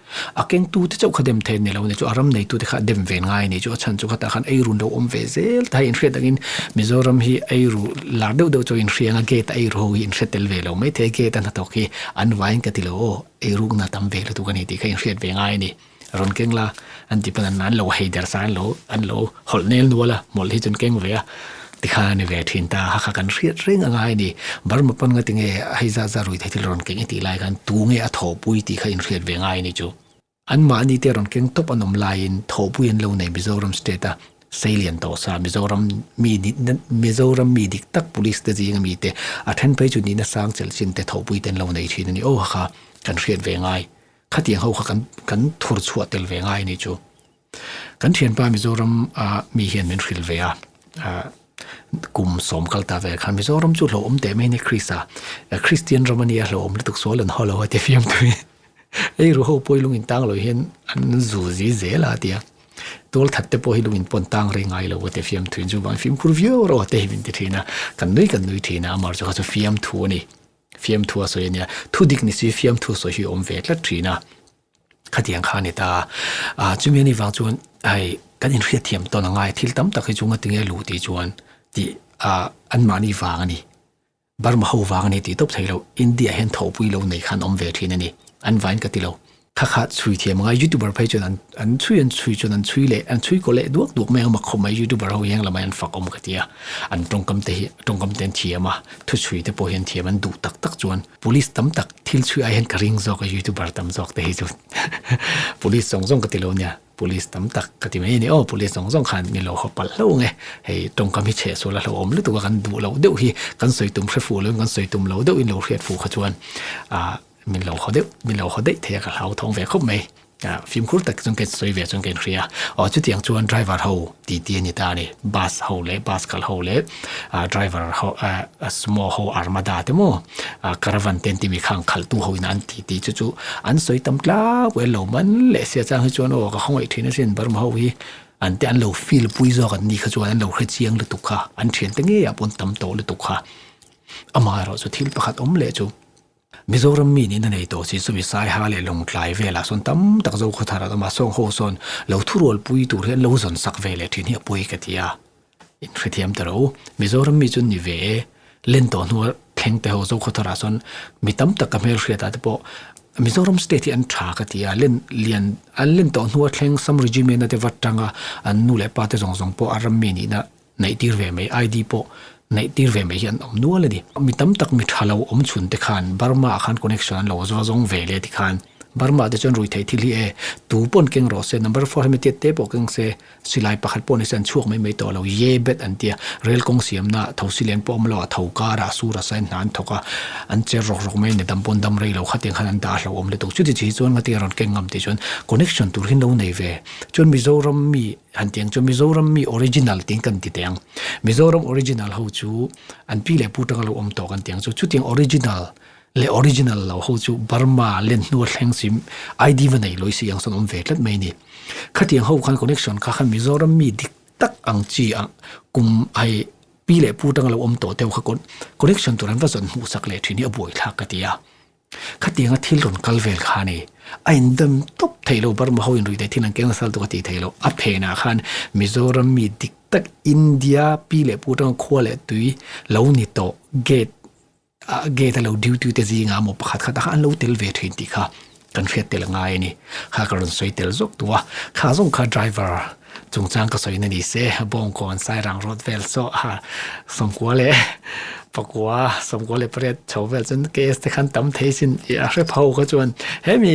A kengtu te chauh kha dem thei a ni lo a ni chu a ram neitu te kha a dem ve ngai a ni chu a chhan chu khatah khan eiru lo awm ve zel ta hi inhriat angin Mizoram hi eiru lar deuh deuh chu inhriang a gate a eiru ho hi inhre tel ve lo maithei a gate a hnathawk hi an vaiin ka ti lo aw eirukna tam ve lutuk a ni tih kha inhriat ve ngai a ni rawn keng la an ti pawn an lo hei der sa an lo an lo hawlh nel nual a hmawlh hi chu an keng ve a tikhan a ni ve thin ta ha kha kan hriat reng a ngai a ni Burma pawn nga tinge hei zat zat rui thei thil rawn keng i tih lai khan tu nge a thawhpui tih kha inhriat ve ngai a ni chu. An mahni te rawn keng tawp an awm laiin thawhpui an lo nei Mizoram state a seilian tawh sa Mizoram mi Mizoram mi dik tak police te zinga mi te a then phei chu nihna sang chelh chin te thawhpui te an lo nei thin a ni aw ha kha kan hriat ve ngai khatiang ho kha kan kan thur chhuah tel ve ngai a ni chu kan thianpa Mizoram a mi hian min hrilh ve a ah kum sawm kal ta vel khan Mizoram chu hlauhawm teh mai a ni Krista Kristian ram a nia hlauhawm lutuk sual an haw lo a ti fiam tui. Ei ru ho pawh hi lung in tang lo hian an zu zi zel a tia. Tual that te pawh hi lung in pawn tang rei ngai lo a ti fiam thuin chu vang fimkhur viau rawh te hi min ti thin a. Kan nui kan nui thin a, amar chu kha chu fiam thu a ni. Fiam thu a sawi a nia. Thu dik ni si fiam thu sawi hi a awm ve tlat thin a. Khatiang kha a ni ta a. Ah chumi a nih vang chuan hei kan inhriat thiam tawn a ngai thil tam tak hi chu ngatinge luh tih chuan tih ah anmahni vang a ni. Burma ho vang a ni tih tawp thei lo, India hian thawhpui lo nei khan awm ve thin a ni, an vain ka ti lo. Kha kha chhui thiam anga youtuber phei chuan an an chhui an chhui chuan an chhui leh an chhui kaw leh duak duak mai ang mak khawp mai youtuber ho hi heng lamah hian fak awm ka ti a an tawngkam te hi tawngkam te an thiam a thuchhui te pawh hi an thiam an duh tak tak chuan police tam tak thil chhui ai hian ka ring zawk a youtuber tam zawk te hi chu police zawng zawng ka ti lo nia police tam tak ka ti mai a ni aw police zawng zawng khan mi lo haw palh hlauh ang e hei tawngkam hi chheh sual a hlauhawm lutuk a kan duh loh deuh hi kan sawi tum hre fuh loin kan sawi tum lo deuhin lo hriat fuh kha chuan ah Min lo haw deuh, min lo haw daih thei a ka hlau thawng ve khawp mai. Ah, fimkhur tak chuan ka sawi ve chuan ka inhria. Aw chutiang chuan driver ho ti ti a ni ta a ni. Bus ho leh bus kal ho leh ah driver ho ah sumo ho armada te maw ah caravan te an timi khang khalhtu ho in an ti ti chu chu an sawi tam tlau el lo man leh sia chang hi chuan aw ka khawngaih thin asin Burma ho hi an te an lo feel pui zawk an ni kha chuan an lo hre chiang lutuk kha an thiante ngeiah pawn tam tawh lutuk kha. Amaherawhchu thil pakhat awm leh chu Mizoram mi niin a nei tawh si chumi Saiha leh Lawngtlai velah sawn tam tak Zokhawthar an awm a, sawng ho sawn lo thurualpui tur hian lo zawn sak ve leh thin hi a pawi ka ti a, in hrethiam ta ro. Mizoram mi chu ni ve e, len tawh hnua thleng te ho Zokhawthar ah sawn mi tam tak ka hmelhriat ah te pawh Mizoram state hi an tha ka ti a, len lian an len tawh hnua thleng Sam Regiment a te vat tanga an nu leh pa te zawng zawng pawh a ram mi nihna Neih tir ve mai, ID pawh neih tir ve mai hi an awm nual a ni. Mi tam tak mi tha lo awm chhun te khan Burma ah khan connection an lo va zawng ve leh ti khan Burma te chuan rui theih thil hi e tu pawn keng rawh se number four hemi tiat te pawh keng se silai pakhat pawh ni se an chhuak mai mai tawh lo ye bet an tia rel kawng siamna thosi len pawh awm lo a tho karah sur a sain hna an thawk a an cher rawk rawk mai a ni dam pawn dam rei lo khatiang khan an dah hlauh awm lutuk chuti chi hi chuan ngatinge rawn keng ngam tih chuan connection tur hi an lo nei ve chuan Mizoram mi Han tiang chu Mizoram mi original tiin kan ti teh ang. Mizoram original ho chu an pi leh pu tanga lo awm tawh kan tiang chu chutiang original leh original lo ho chu Burma len hnua thleng si ID va nei lawih si ang sawn awm ve tlat mai a ni. Khatiang ho khan connection kha khan Mizoram mi dik tak ang chi ah kum hei pi leh pu tanga lo awm tawh te ho kha connection tur an va zawn hmuhsak leh thin hi a buaithlak ka ti a. Khatianga thil rawn kal vel kha a ni. A indam tawp thei lo, Burma ho in ruihtheih thil an keng nasal tuk a tih thei lo. A phenah khan Mizoram mi dik tak India pi leh pu atanga khua leh tui lo ni tawh gate ah gate a lo duty te zingah emaw pakhat khat ah khan an lo tel ve thin tih kha kan hriat tel a ngai a ni. Kha ka rawn sawi tel zawk duh a, kha zawng kha driver chungchang ka sawi na ni se, Bawngkawn Sairang road vel saw a sawmkua leh pakua, 98 chho vel chuan case te khan tam thei sin tih a hre pho kha chuan hemi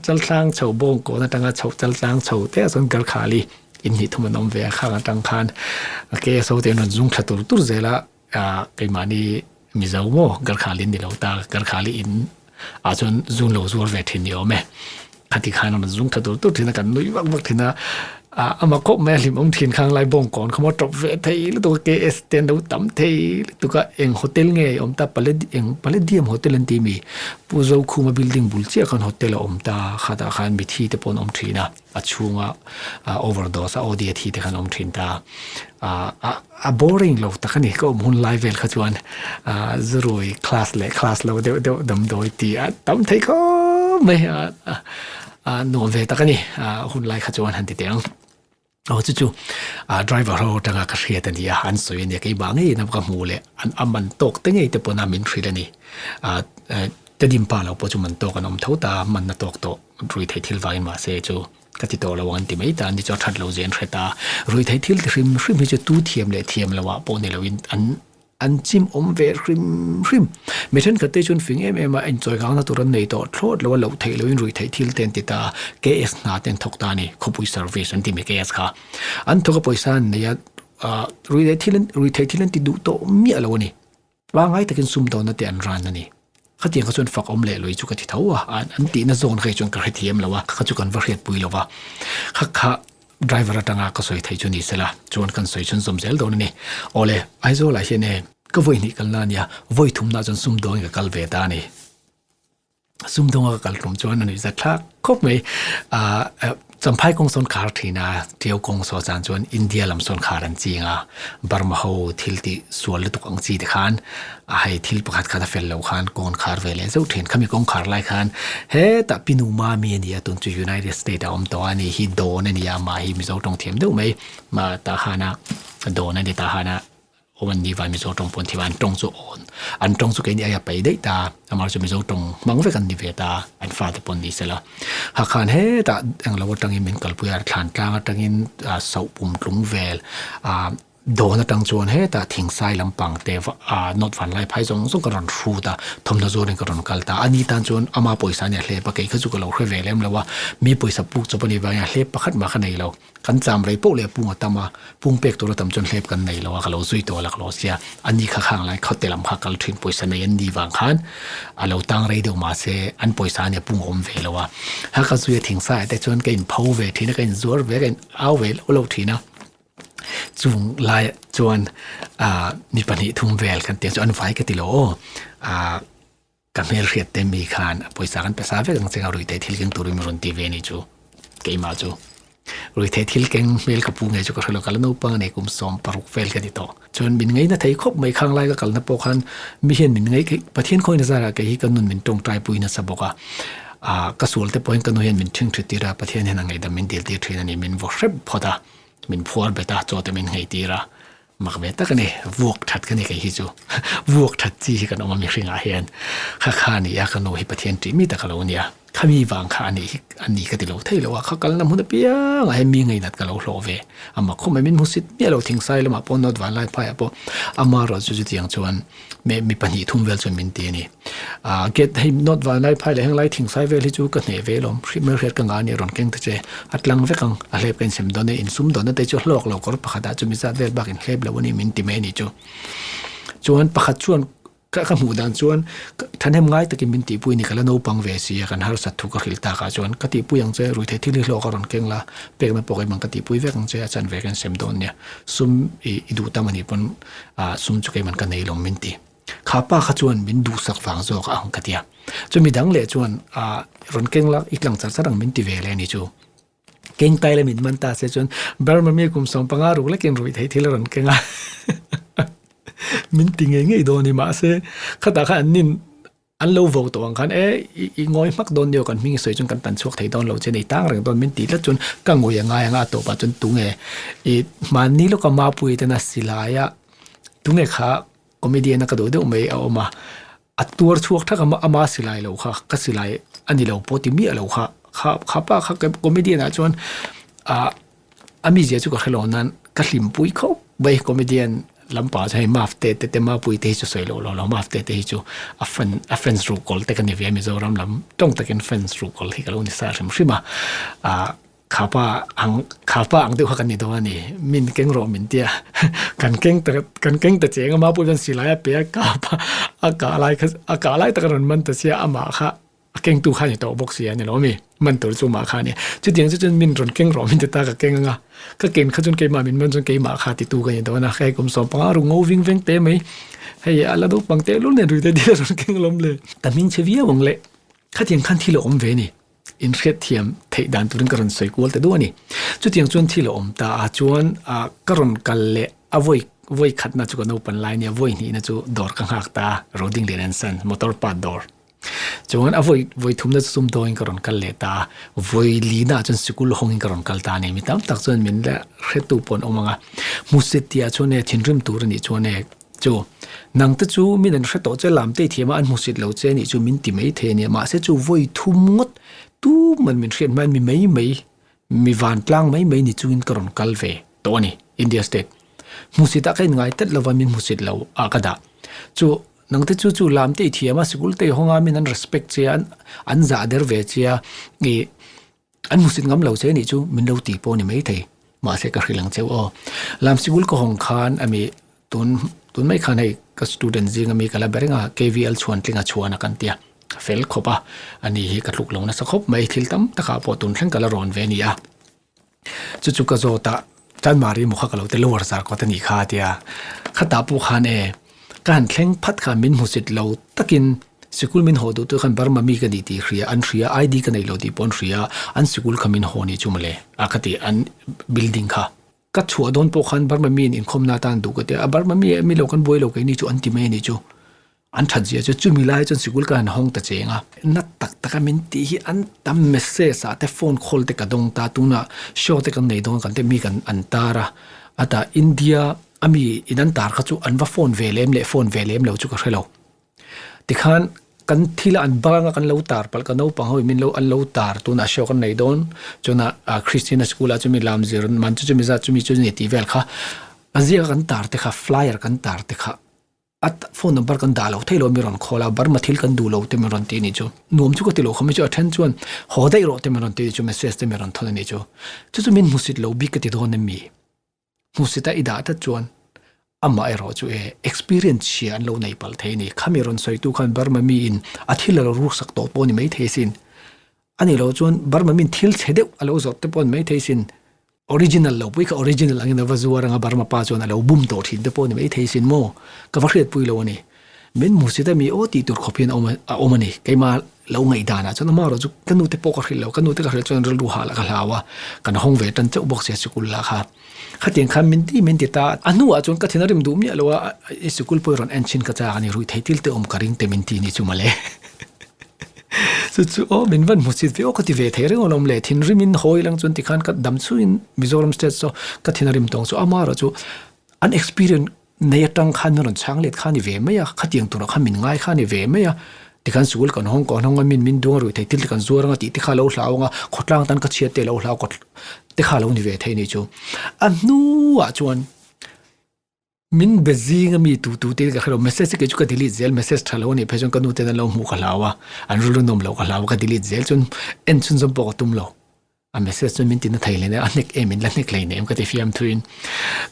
chaltlang chho Bawngkawn atanga chho chaltlang chho te ah chuan Garkhali in hnih thum an awm ve a, khang atang khan case ho te an rawn zung thla tur tur zel a, keimahni Mizo maw Garkhali an ni lo ta, Garkhali in ah chuan zun lo zuar ve thin ni awm e. Khati khan a rawn zung tha tur tur thin a, kan nui vak vak thin a, ah amah khawp mai a hlim awm thin khang lai Bawngkawn kha maw tawp ve thei lutuk a, KS te an lo tam thei lutuk a, eng hotel nge awm ta Paled eng Palladium hotel an ti mi Pu Zokhuma building bul chiah khan hotel a awm ta, khatah khan mithi te pawh an awm thin a. a chhunga overdose a OD a thi te khan awm thin ta a boring lo tak a ni ka awm hun lai vel kha chuan zurui class leh class lo deuh deuh damdawi ti a tam thei khawp mai a nuam ve tak a ni hun lai kha chuan han ti teh ang aw chu chu driver ho atanga ka hriat a ni a an sawi a nia keimah ngeiin a ka hmuh leh an a man tawk te ngei te pawn a min hrilh a ni ka dim pa lo pawh chu man tawk an awm tho ta man na tawk tawh. Ruihtheih thil vangin mahse chu ka ti tawh lo ang an ti mai ta, ni chu a that lo zen hre ta. Ruihtheih thil ti hrim hrim hi chu tu thiam leh thiam lo ah pawh ni loin an an chim awm ve hrim hrim. Mi thenkhat te chuan fing em em a inchawi kangna tur an nei tawh thlawt lo a, loh theih loin ruihtheih thil te an ti ta, KS hna te an thawk ta a ni, khawpui service an ti mi KS kha. An thawk a pawisa an nei a, ruihtheih thil ruihtheih thil an ti duh tawh miah lo a ni. Pangngai takin sumdawnna te an ran a ni. Khatiang kha chuan fak awm leh lui chu ka ti tho a, an tihna zawn kha hi chuan ka hrethiam lo a, kha chu kan va hriatpui lo va. Kha kha driver atanga ka sawi theih chu ni sela chuan kan sawi chhunzawm zel dawn a ni. Awle, Aizawlah hian e, ka vawi hnih kalna a nia, vawi thumna chuan sumdawngin ka kal ve ta a ni. Sumdawnga ka kal tum chuan a nuihzat thlak khawp mai. Aaa Champhai kawng sawn khar thin a, Tiau kawng saw chan chuan India lam sawn khar an ching a, Burma ho thil tih sual lutuk ang chi te khan a hei thil pakhat khat a fel lo khan kawn khar ve leh zeuh thin. Khami kawng khar lai khan hetah Pinu Mami a ni a, tun chu United State a awm tawh a ni hi Dawn a ni a, amah hi Mizo tawng thiam deuh mai, tah hana Dawn a ni tah hana. Awm an ni vai Mizo tawng pawh an thiam a, an tawng chu awn, an tawng chu keini aia pai daih ta, amah chu Mizo tawng hmang vek an ni ve ta, an fate pawh an ni sela. Hakhan hetah englo atangin min kalpui a, thlan tlang atangin soh pum tlung vel ah dawn atang chuan hetah thingsai lampang te ah nawt van lai phai zawng zawng ka rawn hrut a, thawmhnaw zawrin ka rawn kal ta. Ani tan chuan ama pawisa nia hlep a, kei kha chu ka lo hre ve lem lo a, mi pawisa puk chawp a nih vangin a hlep pakhat mah kha nei lo. Kan cham rei poh leh pung a tam a, pung pek tur a tam chuan hlep kan nei lo a, ka lo zui tawh lak lo sia, a ni kha khang lai khawte lam kha kal thin pawisa nei an ni vang khan a lo tang rei deuh mahse an pawisa ania pung a awm ve lo a, ha ka zui a thingsa ah te chuan ka in pho ve thin a, ka in zuar ve a, ka in au ve lo lo thin a, chung lai ah chuan ah mi pahnih thum vel kan tih ang chu an vai ka ti lo aw ah. Ka hmelhriat te mi khan a pawisa kan pe sa vek ang che nga ruihtheih thil keng turin min rawn ti ve a ni chu keimah chu ruihtheih thil keng hmel ka pu ngei chu ka hrelo ka la naupang a nei kum 16 vel ka ni tawh chuan min ngaina thei khawp mai khang lai ka kalna pawh khan mi hian min ngai Pathian khawina zarah kei hi ka nun min tawngtai pui nasa bawk a ah ka sual te pawhin ka nu hian min ṭhingṭhi tir a Pathian hian a ngaihdam min dil tir ṭhin a ni min vaw hrep phawt a min phuar bet a chaw te min nghei tir a. Mak ve tak a ni, vuak that ka ni kei hi chu, vuak that chi hi kan awm a mihringah hian, kha kha ni a ka nu hi Pathian ṭih mi tak a lo nia, khami vang kha a nih hi a ni ka ti lo thei lo a, kha kalna hmun apiangah hian mi ngainat ka lo hlawh ve, a mak khawp mai min hmusit miah lo thingsai lamah pawh North Vanlaiphaiah pawh ama erawh chu chutiang chuan mi pahnih thum vel chuan min ti a ni. Ah gate hei North Vanlaiphai leh henglai thingsai vel hi chu ka hneh ve alawm, hrilh hriat ka ngah a ni rawn keng ta che, a tlang vek ang, a hlep ka insem dawn e, insum dawn na te chu hlawk lo kawr pakhat ah chumi zat vel bak in hlep lo a ni min ti mai a ni chu. Chuan pakhat chuan ka ka hmuh dan chuan thahnem ngai takin min tihpui a ni ka la naupang ve si a kan harsat thu ka hrilh tak ah chuan ka tihpui ang che ruihtheih thil hi hlawk a rawn keng la pekna pawh keimah ka tihpui vek ang che a chanve ka insem dawn nia sum i i duh tam a nih pawn ah sum chu keimah ka nei lo min ti. Kha pa kha chuan min duhsak vang zawk a ang ka ti a. Chu midang leh chuan ah rawn keng la i tlang char char ang min ti ve leh a ni chu. Keng tai la min man ta se chuan Burma mi kum 15 ruk lekin ruih theih thil a rawn keng a. Min ti ngei ngei dawn a ni mahse khatah khan an nin An lo vo tawh ang khan e i ngawi hmak dawn nio kan hming i sawi chuan kan tan chhuak thei dawn lo che nei tang reng dawn min tih tlat chuan ka ngawi a ngai ang a tawpah chuan tunge i hmanni lawka mapui tena silai a tunge kha comedian a ka duh deuh mai a awm a a tuar chhuak thak a ama silai lo kha ka silai a ni lo pawh ti miah lo kha kha kha pa kha comedian ah chuan ah A mizia chu ka hre lo nan ka hlimpui khawp mai comedian lampang ah chuan hei Maf te te te Mapui te hi chu sawi loh lo lo Maf te te hi chu a fan a fans ruhkawl te ka ni ve a Mizoram lam tawng takin fans ruhkawl hi ka lo ni sa hrim hrim a ah kha pa ang kha pa ang deuh kha kan ni dawn a ni min keng rawh min tia kan keng ta kan keng ta cheng a Mapui chuan silai a pe a kap a a kah lai kha a kah lai tak a rawn man ta sia amah kha A kengtu kha ni tawh bawk si a ni lo mi? Man tur chu mah kha a ni. Chutiang chu chuan min rawn keng rawh min ti ta ka keng anga, ka ken kha chuan keimah min man chuan keimah kha titu ka ni dawn a, hei kum 15 ru ngo ving veng te mai, hei a la naupang teh lul nen ruite dil a rawn keng alawm le. Ka hming chhe viau ang le, khatiang khan thil a awm ve a ni, inhriat thiam theih dan turin ka rawn sawi kual ta duh a ni. Chutiang chuan thil a awm ta a chuan ka rawn kal leh a vawi vawi khatna chu ka naupan lai nia, vawi hnihna chu dawr ka nghak ta a, Roding Lian and Son motor part dawr. Chuan a vawi vawi thumna chu sumdawngin ka rawn kal leh ta a, vawi lina chuan sikul hawngin ka rawn kal ta a ni. Mi tam tak chuan min la hretu pawh an awm ang a, hmusit tihah chuan e thinrim tur a nih chuan e chu nang te chu min an hre tawh che lam te i thiam a an hmusit lo che a nih chu min ti mai thei a nia mahse chu vawi thum ngawt tuman min hriat hmain mi mai mai mi vantlang mai mai ni chungin ka rawn kal ve tawh a ni India state hmusit ah ka inngai tlat lova min hmusit lo ah ka dah chu Nang te chu chu lam te i thiam a, sikul te i hawng a, min an respect che a, an zah der ve che a, i an hmusit ngam lo che nih chu min lo ti pawh a ni maithei. Mahse ka hrilh ang cheu aw. Lam sikul ka hawng khan ami tun tun mai khan hei ka student zing ami ka la be reng a, KVL chhuan tlinga chhuan a kan tia, fel khawp a, ani hi ka tluk lo nasa khawp mai, thil tam takah pawh tun thleng ka la rawn ve a ni a. Chu chu ka zawt a, Chanmari maw kha ka lo ti lower zar kawt a nih kha a ti a. Khatah pawh khan e, ka han thleng phat kha min hmusit lo takin sikul min haw duh tu khan Burma mi ka nih tih hria an hria, ID ka nei lo tih pawh an hria, an sikul kha min haw nih chu mawle a ka ti an building kha. Ka chhuah dawn pawh khan Burma mi in inkhawmna atan duh ka ti a, Burma mi e mi lo kan buai lo keini chu an ti mai a nih chu. An that zia chu chumi lai chuan sikul ka han hawng ta cheng a. Na tak tak a min tih hi an tam message ah te phone call te ka dawng ta tunah show te kan nei dawn kan te mi kan an tar a ata India. ami in an tar kha chu an va phone ve lem leh phone ve lem lo chu ka hre lo. Tikhan kan thil a an bang a kan lo tar palh ka naupang ho in min lo an lo tar tunah show kan nei dawn chuna ah Christian school ah chumi lam zir man chu chumi zat chumi chu ni tih vel kha a ziak a kan tar te kha flyer kan tar te kha a phone number kan dah lo thei lo mi rawn call a Burma thil kan duh lo te min rawn ti anih chu nuam chu ka ti lo kha mi chu a then chuan haw daih rawh te min rawn ti anih chu message te min rawn thawn anih chu chu chu min hmusit lo bik ka ti dawn em mi. Hmuhsita i dah tlat chuan amah erawh chu e experience chhia an lo nei palh thei a ni. Khami rawn sawitu khan Burma miin a thil a lo ruksak tawh pawh a ni maithei sin. A nih loh chuan Burma miin thil chhe deuh a lo zawrh te pawh a ni maithei sin. Original lo pui kha original angin a va zuar anga Burma pa chuan a lo bum tawh thin te pawh a ni maithei sin maw? Ka va hriatpui lo a ni. Min hmuhsit a mi aw tih tur khawp hian a awm a awm a ni. Keimah lo ngaihdan ah chuan amaherawh chu ka nute pawh ka hrilh lo, ka nute ka hrilh chuan rilru hah lah ka hlau a, kan hawng ve tan chauh bawk sia sikul lah kha. Khatiang khan min ti min ti ta, a hnuah chuan ka thin a rim duh miah lo a, i sikul pawh i rawn en chhin ka chak a ni, ruihtheih thil te awm ka ring te min ti ni chu mawle. Chu chu aw min van hmuhsit ve aw ka ti ve thei reng alawm le, thinrimin hawi lang chuan tikhan ka dam chhuin Mizoram state saw ka thin a rim tawng chu amaherawh chu an experience Nei atang khan min rawn chhang let kha ni ve mai a, khatiang turah khan min ngai kha ni ve mai a, tikhan sikul kan hawng kan hawng a, min min duang ruih thei thil te kan zuar anga tih te kha lo hlau anga, khawtlang tan ka chhiat te lo hlau kawt te kha lo ni ve thei ni chu. A hnuah chuan min be zing a mi tu tu te ka hre lo, message kei chu ka delete zel, message tha lo a nih phei chuan ka nu ten an lo hmuh ka hlau a, an rilru nawm loh ka hlau a, ka delete zel chuan en chhunzawm pawh ka tum lo. A message chuan min ti na thei hle a hnek em in la hnek hlei nem ka ti fiam thuin.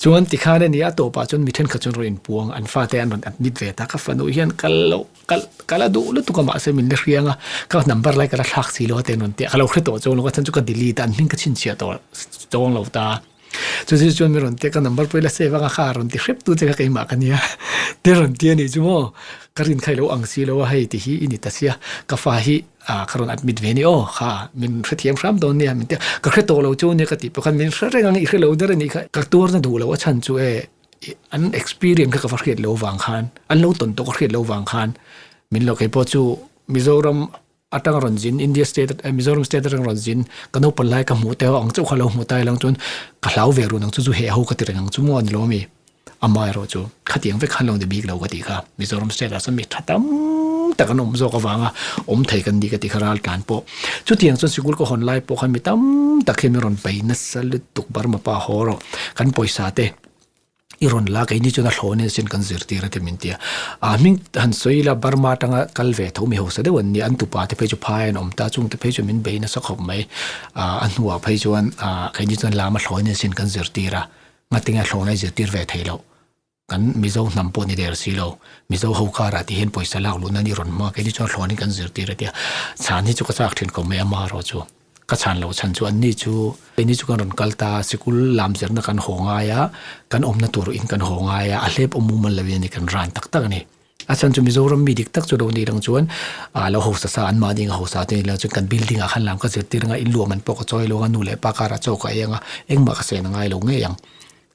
Chuan tikhan a ni a tawpah chuan mi thenkhat chuan rawn inpuang an fate an rawn admit ve ta ka fanu hian kal loh kal kal a duh lutuk a mahse min la hriang a ka number lai ka la thlak si lo a te an rawn ti a ka lo hre tawh chuang lo ka chhan chu ka delete a an hming ka chhinchhiah tawh chuang lo ta. Chu chu chuan mi rawn ti a ka number pawh i la save anga kha rawn ti hrep tu che kha keimah ka nia te rawn ti a nih chu maw ka rin kha i lo ang si lo a hei ti hi i ni ta sia ka fa hi ah ka rawn admit ve ni aw kha min hrethiam hram dawn nia min ti a ka hre tawh lo chu nia ka tih pawh khan min hre reng ang i hre lo der a nih kha ka tuar na duh lo a chhan chu e an experience kha ka va hriat lo vang khan an lo tawn tawh ka hriat lo vang khan min lo keipawh chu Mizoram atanga rawn zin India state Mizoram state atanga rawn zin ka naupang lai ka hmuh te ho ang chauh kha lo hmu ta ilang chuan ka hlau ve run ang chu chu heh ho ka ti reng ang chu maw a ni lo ami amaherawh chu khatiang vek khan lo ni bik lo ka tih kha Mizoram state ah chuan mi tha tam tak an awm zawk avanga awm thei kan ni ka tih kha ral tlan pawh chutiang chuan sikul ka hawn lai pawh khan mi tam tak hian min rawn bei nasa lutuk Burma pa haw rawh kan pawisa te I rawn la keini chuan a hlawh nen sin kan zirtir a ti min ti a. A hming han sawi ila Burma atanga kal ve tho mi hausa deuh an nia, an tupa te phei chu phai an awm ta, chung te phei chu min bei nasa khawp mai. A hnuah phei chuan keini chuan lam a hlawh nen sin kan zirtir a, ngatinge a hlawhna i zirtir ve thei loh. Kan Mizo hnam pawh ni der si lo, Mizo ho karah ti hian pawisa lak luhna ni rawn hma keini chuan hlawh nen kan zirtir a tia. Chhan hi chu ka chak thin khawp mai amaherawh chu. Ka chhan loh chhan chu anni chu keini chu kan rawn kal ta a, sikul lam zirna kan haw ngai a, kan awmna tur in kan haw ngai a, a hlep awm mumal lo in a ni kan ran tak tak a ni. A chhan chu Mizoram mi dik tak chu lo nih lang chuan ah lo hausa sa an mahni ang a hausa te ni lang chuan kan building ah khan lam ka zirtir anga in luah man pawh ka chawi lo anga nu leh pa karah chaw ka ei anga engmah ka sen a ngai lo ngei ang.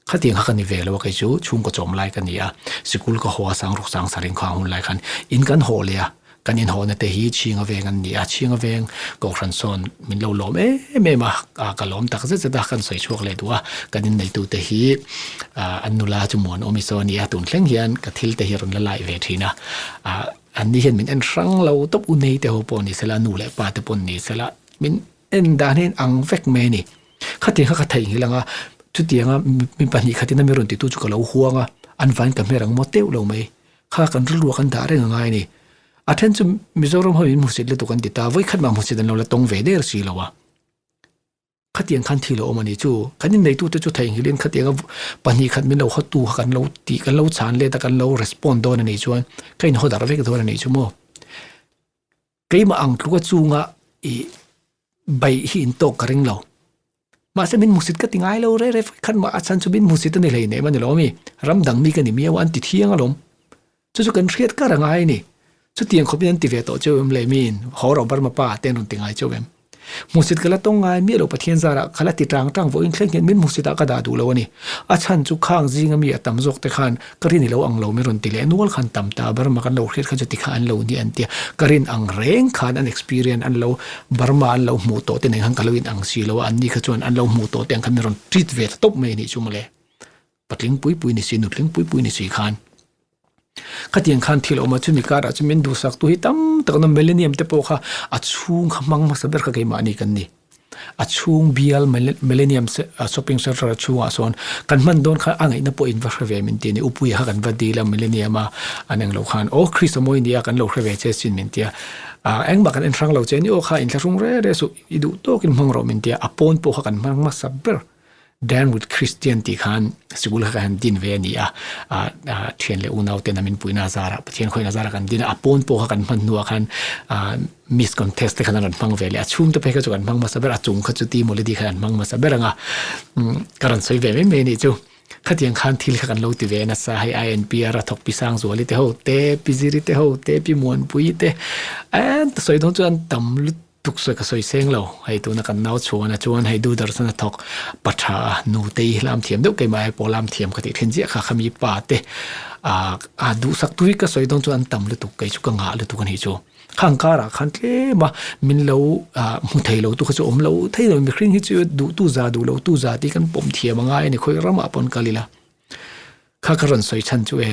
Khatiang kha ka ni ve lo a kei chu chhungkaw chawm lai ka ni a, sikul ka haw a sang ruk sang sarin khang hun lai khan in kan haw leh a, kan inhawhna te hi Chhinga veng an ni a, Chhinga veng Kohhran sawn min lo lawm em em a, ka lawm tak zet zet a, kan sawi chhuak leh duh a, kan inneitu te hi an nula chu Muanawmi saw a ni a, tun thleng hian ka thil te hi a rawn la lai ve thin a, an ni hian min en hrang lo tawp u nei te ho pawh ni sela nu leh pa te pawh ni sela min en dan hi ang vek mai a ni. Khatiang kha ka theihnghilh ang a, chutianga mi pahnih khatin a mi rawn titu chu ka lo huang a, an vain ka hmer ang maw teuh lo mai. Kha kan rilru kan dah reng a ngai a ni. A then chu Mizoram ho in hmusit lutuk an ti ta, vawikhat mah hmusit an lo la tawng ve der si lo a. Khatiang khan thil a awm a ni chu. Kan inneitute chu theihnghilhin khatianga pahnih khat min lo hawtu kha kan lo tih, kan lo chhan let a, kan lo respond dawn a nih chuan ka inhaw darh vek dawn a nih chu maw. Keimah ang tluka chunga i baih hi in tawk ka ring lo. Mahse min hmusit ka ti ngai lo re re khan mah a chhan chu min hmusit a ni hlei nem a ni lo mi. Ram dang mi ka ni miau a an ti thiang alawm. Chu chu kan hriat kar a ngai a ni. Chutiang khawpin an ti ve tawh cheu em le miin haw rawh Burma pa te an rawn ti ngai cheu em. Hmusit ka la tawng ngai miah lo Pathian zarah ka la ti tang tang vawiin thleng hian min hmusit ah ka dah duh lo a ni. A chhan chu khang zinga mi a tam zawk te khan ka rin i lo ang lo min rawn ti leh nual khan tam ta Burma kan lo hriat kha chu ti kha an lo ni an tia ka rin ang reng khan an experience an lo Burma an lo hmuh tawh te nen khan ka lo in ang si lo a an ni kha chuan an lo hmuh tawh te ang khan min rawn treat ve ta tawp mai a nih chu mawle. Patling pui pui ni si, nutling pui pui ni si khan. Khatiang khan thil a awm a, chumi karah chu min duhsak tu hi tam tak an awm. Millennium te pawh kha a chhung kha hmang hmasa ber kha keimahni kan ni. A chhung bial Millennium Shopping Centre a chhungah sawn kan hman dawn khan a ngaihna pawh in va hre ve min ti a ni. Upuia kha kan va dil a Millennium a an englo khan aw Krista mawi nia kan lo hre ve che sin min ti a. Engmah kan en hrang lo che ni aw kha inthlahrung re re suh i duh tawkin hmang rawh min ti a. A pawn pawh kha kan hmang hmasa ber. Dan with Christian tih khan sikul kha kan han din ve a ni a, thian leh unau ten a min puihna zarah Pathian khawihna zarah kan din a, a pawn pawh kha kan hman hnuah khan Miss Contest te khan an rawn hmang ve leh a, chhungte phei kha chu kan hmang hmasa ber a, chung kha chu ti mawlidi khan an hmang hmasa ber ang a, ka rawn sawi ve mai mai a nih chu. Khatiang khan thil kha kan lo ti ve nasa, hei INPR a thawk Pi Sangzuali te ho te, Pi Ziri te ho te, Pi Muanpuii te, sawi dawn chuan tam lut Tuksawi ka sawi seng lo, hei tuna kan nau chhuan a chuan hei Doordarshan a thawk pa tha a, nutei lam thiam deuh keimah ai pawh lam thiam ka tih thin chiah kha khami pa te a duhsak tu hi ka sawi dawn chuan an tam lutuk kei chu ka ngah lutuk a nih chu. Khang karah khan tlem a min lo hmu thei lo tu kha chu awm lo thei lo mihring hi chu duh tu za duh lo tu za tih kan pawm thiam a ngai a ni khawi ramah pawn kal ila. Kha ka rawn sawi chhan chu e,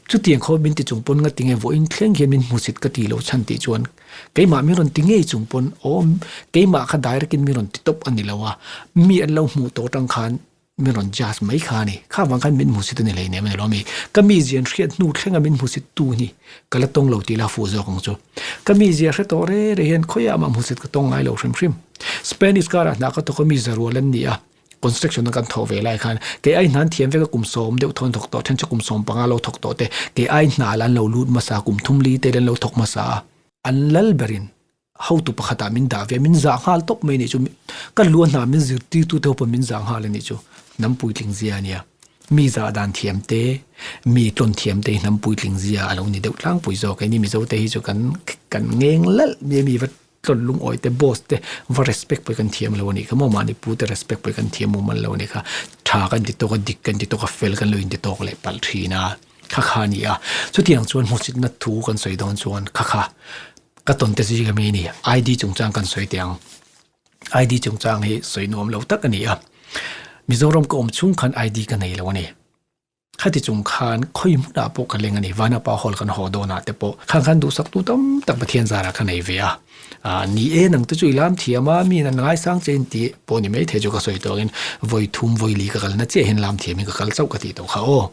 chutiang khaw min ti chung pawn nga tinge vawiin thleng hian min hmusit ka ti lo chhan tih chuan keimah min rawn ti ngei chung pawn aw keimah kha direct in min rawn ti tawp a ni lo a, mi an lo hmuh tawh atang khan min rawn judge mai kha a ni, kha vang khan min hmusit a ni hleinem a ni lo ami, ka mizia an hriat hnu thlenga min hmusit tu hi ka la tawng lo tih la fuh zawk ang chu, ka mizia hre tawh re re hian khawiah mah hmusit ka tawng ngai lo hrim hrim, Spanish karah hna ka thawk a mi zarual an ni a. Construction a kan thawh ve lai khan kei ai hna an thiam vek a kum sawm deuh thawn thawk tawh then chu kum 15 lo thawk tawh te kei ai hna la an lo lut hmasa kum thum li te an lo thawk hmasa a an lal berin hotu pakhatah min dah ve min zah nghal tawp mai nih chu ka lua hna min zirtirtu te ho pawh min zah nghal a nih chu hnam puitling zia a nia mi zah dan thiam te mi tawn thiam te hi hnam puitling zia a lo ni deuh tlangpui zawk a ni Mizo te hi chu kan kan ngeng lalh mai a mi va Tlawt lungawi te boss te va respect pawh kan thiam lo a nih kha maw mahni pu te respect pawh kan thiam mumal lo a nih kha tha kan ti tawk a dik kan ti tawk a fel kan lo inti tawk leh palh thin a kha kha a ni a chutiang chuan hmuhsitna thu kan sawi dawn chuan kha kha ka tawn te zing ami a ni ID chungchang kan sawi teh ang ID chungchang hi sawi nuam lo tak a ni a Mizoram ka awm chhung khan ID ka nei lo a ni. Khati chung khan khawi hmunah pawh ka leng a ni, Vanapa Hall kan haw dawnah te pawh khan khan duhsaktu tam tak Pathian zarah ka nei ve a. Aaa ni e nang te chu i lam thiam a, mi in an ngaisang che in tih pawh ni maithei chu ka sawi tawh angin vawi thum vawi li ka kalna chiah hian lam thiamin ka kal chauh ka tih tawh kha aw.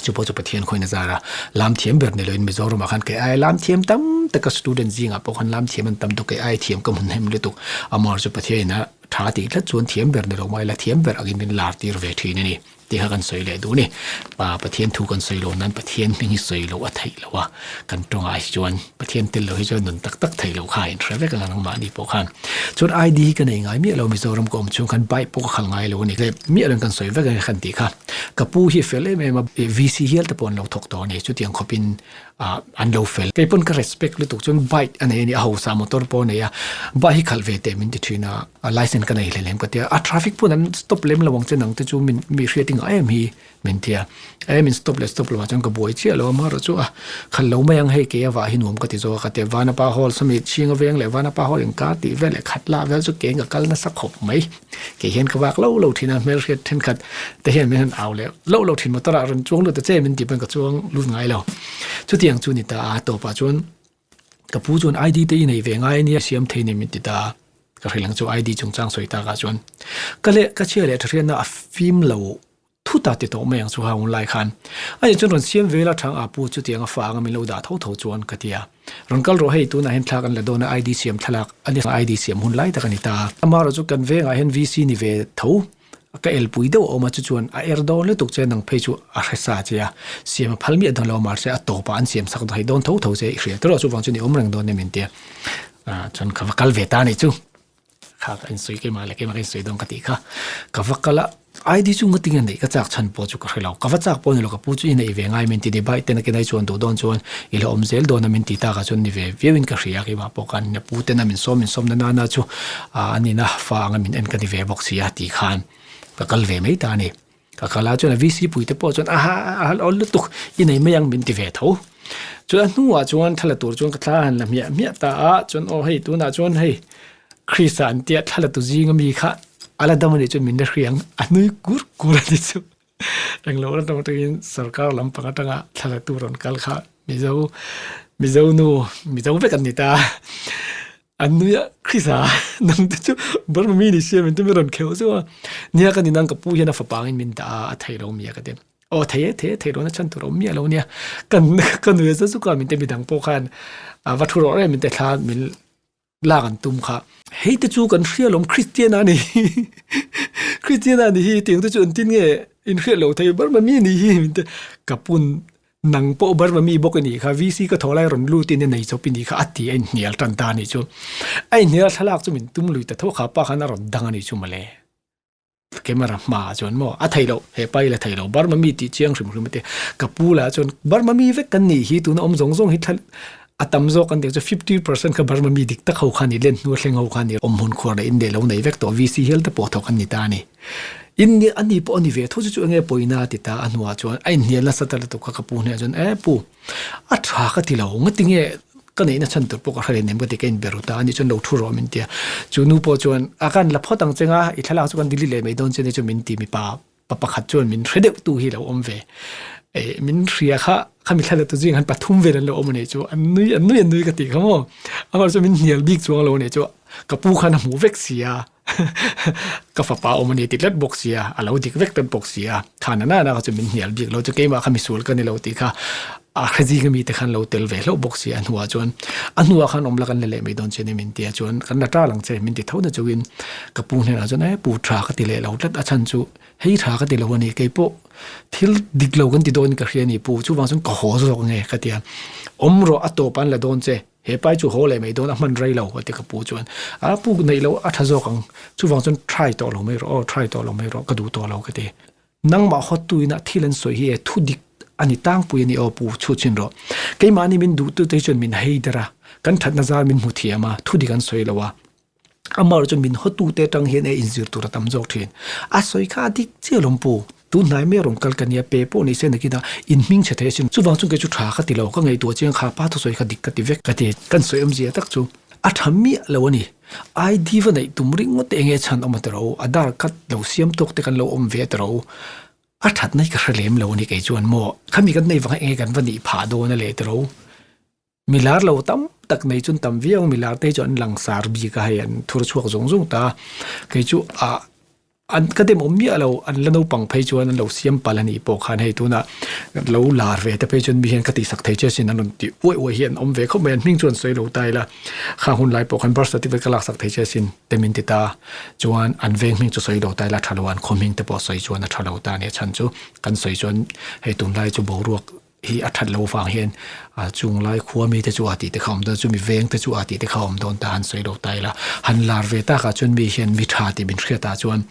Chu pawh chu Pathian khawina zara lam thiam ber ni loin Mizoramah khan kei ai lam thiam tam tak ka student zingah pawh khan lam thiam an tam tuk kei ai thiam ka hmun hem lutuk amah chu Pathianin a tha tih tlat chuan thiam ber ni lo mai la thiam ber angin min lar tir ve thin a ni. Tih kha kan sawi leh duh a ni. Pa Pathian thu kan sawi loh nan Pathian hming hi sawi loh a theih loh a, kan tawngah hi chuan Pathian tel loh hi chuan nun tak tak theih loh kha a inhre vek ang a nangmahni pawh khan. Chuan ID hi ka nei ngai miah lo Mizoram ka awm chhung khan bike pawh ka khalh ngai lo a ni. Leh miah lo in kan sawi vek ang khan tih kha. Ka pu hi fel em em a, VC hial te pawh an lo thawk tawh a ni. Chutiang khawpin ah an lo fel. Kei pawn ka respect lutuk chuan bike a nei a ni, a hausa motor pawh a nei a, bike hi khalh ve teh min ti thin a, a licence ka nei hlei lem ka ti a, a traffic pawn an stop lem lo ang che nang te chu min mi hriat i ngah em hi min ti a, e min stop leh stop lo ah chuan ka buai chiah lo a, amaherawh chu a khalh lo mai ang hei kei a vah hi nuam ka ti zawk a ka ti a, Vanapa hall sawmi chhinga veng leh Vanapa hall inkar tih vel leh khat lah vel chu keiin ka kal nasa khawp mai. Kei hian ka vak lo lo thin a, hmelhriat thenkhat te hian min han au leh lo lo thin motor ah rawn chuang lut ta che min tih pawn ka chuang lut ngai lo. Chutiang chu ni ta a, tawpah chuan ka pu chuan ID te i nei ve ngai ania siam thei ni min ti ta a, ka hrilh ang chu ID chungchang sawi takah chuan ka leh ka chhia leh thahriatna a fim lo Thut a ti tawh mai ang chu ha hun lai khan. A nih chuan rawn siam vel a thang a pu chutiang a fa anga min lo dah tho tho chuan ka ti a. Rawn kal rawh hei tunah hian thla kan la dawn a ID siam thlalak a ni ID siam hun lai tak a ni ta. Amaherawh chu kan vengah hian VC ni ve tho ka elpui deuh a awm a chu chuan a er dawn lutuk che nang phei chu a hre sa che a siam a phal miah dawn lo mahse a tawpah an siam sak thei dawn tho tho che i hria tawh chuvang chuan i awm reng dawn nia min ti a chuan ka va kal ve ta a nih chu. Kha ka insawi keimah leh keimah ka insawi dawn ka tih kha ka va kal a, ID chu nga tinge neih ka chak chhan pawh chu ka hre lo, ka va chak pawh ni lo ka pu chu i neih ve ngai min ti ni bike ten a kenai chuan duh dawn chuan i la awm zel dawn a min ti tak ah chuan ni ve viau in ka hria keimah pawh khan a pu ten a min sawm min sawm na nana chu ah an ina fa anga min en ka ni ve bawk si a tih khan ka kal ve mai ta a ni. Ka kal a chuan a VC pui te pawh chuan aha a hal awl lutuk i nei mai ang min ti ve tho. Chuan a hnuah chuan thla la tur chuan ka thla han la hmiah hmiah ta a, chuan aw hei tunah chuan hei Krista an tia thla la tu zing ami kha a la dam a nih chuan min la hria ang a nui kur kur a ni chu. Englo ram atangin sarkar lampang atanga thla la tu rawn kal kha Mizo Mizo nu Mizo vek an ni ta. An nui a, Krisa nang te chu Burma mi ni sia min ti mi rawn kheuh zeuh a. Nia ka ni nang ka pu hian a fapa angin min dah a, a thei lo mi a ka ti. Aw thei e, thei e, thei lo na chhan tur a awm miah lo nia. Kan ka nui a za zuk a min te midang pawh khan a va thu rawh reng min te thla min lak an tum kha. Hei te chu kan hria lawm Kristian a ni hi, Kristian a ni hi tiang te chu engtin nge in hriat loh thei Burma mi ni hi min te ka pun Nang pawh Burma mi bawk i nih kha, VC ka thaw lai rawn lut in i nei chawp i nih kha a ti a inhnial tan ta a nih chu. A inhnial thlalak chu min tum lui ta tho kha pa khan a rawn dang a nih chu mawle. Camera hmaah chuan maw a thei loh, he pa hi la thei lo, Burma mi tih chiang hrim hrim a ti. Ka pu lah chuan Burma mi vek kan nih hi tuna awm zawng zawng hi thla a tam zawk kan tih chu 50% kha Burma mi dik tak ho kha a ni, len hnu a thleng ho kha a ni, awm hmun khuar leh in leh lo nei vek tawh VC hial te pawh thawk an ni ta a ni. In nia a ni pawh a ni ve tho chu chu enge pawina a ti ta a hnuah chuan a inhnial nasa ta lutuk kha ka pu hnenah chuan e pu a tha ka ti lo ngati nge ka neihna chhan tur pawh ka hre nem ka ti ka inbe ru ta a ni chuan lo thu rawh min ti a chu nu pawh chuan a kan la phawt ang chenga i thlalak chu kan delete leh mai dawn che ni chu min ti mipa pa pakhat chuan min hre deuh tu hi lo awm ve e min hria kha khami thlalak tu zing han pathum vel an lo awm a ni chu an nui an nui an nui ka ti kha maw amah chu min hnial bik chuang lo a ni chu ka pu khan a hmuh vek sia Ka fapa awm a ni ti tlat bawk sia, a lo dik vek tlat bawk sia. Khan a nana kha chu min hnial bik lo chu keimah kha misual ka ni lo tih kha a hre zing ami te khan lo tel ve hlauh bawk sia a hnuah chuan a hnuah khan awm la kan la leh mai dawn che ni min ti a chuan kan la tal ang che min ti tho na chungin ka pu hnenah chuan e pu tha ka ti leh lo tlat a chhan chu hei tha ka ti lo a ni keipawh thil dik lo kan ti dawn ka hria a ni pu chuvang chuan ka haw zawk ange ka ti a awm rawh a tawp an la dawn che. He pai chu haw leh mai dawn a hman rei lo a ti ka pu chuan a pu neih loh a tha zawk ang chuvang chuan try tawh lo mai rawh aw try tawh lo mai rawh ka duh tawh lo ka ti. Nangmah hawt tu ina thil an sawi hi e thu dik a ni tlangpui a ni aw pu chhut chin rawh. Keimahni min duh tu te hi chuan min hei der a kan thatna zar min hmu thiam a thu dik an sawi lo a. Amah chu min hawtute atang hian e inzir tur a tam zawk thin. A sawi kha a dik chiah lawm pu. Tun hnai mai a rawn kal ka nia, pe pawh ni se nakin a in hming chhe thei asin. Chuvang chuan kei chu tha ka ti lo, ka ngaihtuah chiang kha pa thusawi kha dik ka ti vek ka ti. Kan sawi awmzia tak chu a tha miah lo a ni. ID va neih tum ringawt te enge chhan awm a ti ro, Aadhaar card lo siam tawk te kan lo awm ve a ti ro. A that na hi ka hre lem lo a ni kei chuan maw. Khami kan nei vang hi enge kan va nih phah dawn a leh ti ro. Milar lo tam tak nei chuan tam viau milar te hi chu an langsar bik a hei an thur chhuak zung zung ta kei chu ah an ka dem awm miah lo an la naupang phei chuan an lo siam palh a nih pawh khan hei tunah lo lar ve te phei chuan mi hian ka tihsak thei che sin an rawn tih uaih uaih hi an awm ve khawp mai an hming chu an sawi lo ta ila khang hun lai pawh khan birth certificate ka laksak thei che sin te min ti ta chuan an veng hming chu sawi lo ta ila a tha lo a an khaw hming te pawh sawi chuan a tha lo ta a nia chhan chu kan sawi chuan hei tunlai chu boruak hi a that lo vang hian a chung lai khua mi te chu a tih te kha awm dawn chumi veng te chu a tih te kha awm dawn ta han sawi lo ta ila han lar ve tak ah chuan mi hian mi tha tih min hriat ah chuan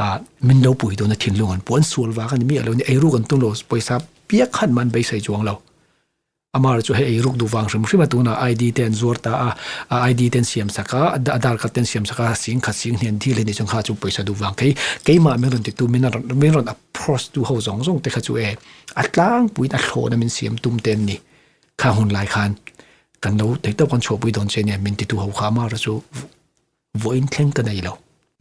ah min lo pui dawn a thinlung an puan sual vang a ni miah lo ni eiruk an tum lo pawisa piak khan man beisei chuang lo amah chu hei eiruk duh vang hrim hrim a tunah ID te an zuar ta a a ID te an siam sak a Aadhaar card te an siam sak a sing khat sing hnih an dil a nih chuan kha chu pawisa duh vang kei keimah min rawn ti tu min rawn min rawn approach tu ho zawng zawng te kha chu e A tlangpuiin a thlawhna min siam tum te an ni. Kha hun lai khan kan lo thei tawk kan chhuahpui dawn che nia min titu ho kha amah chu vawiin thleng ka nei lo.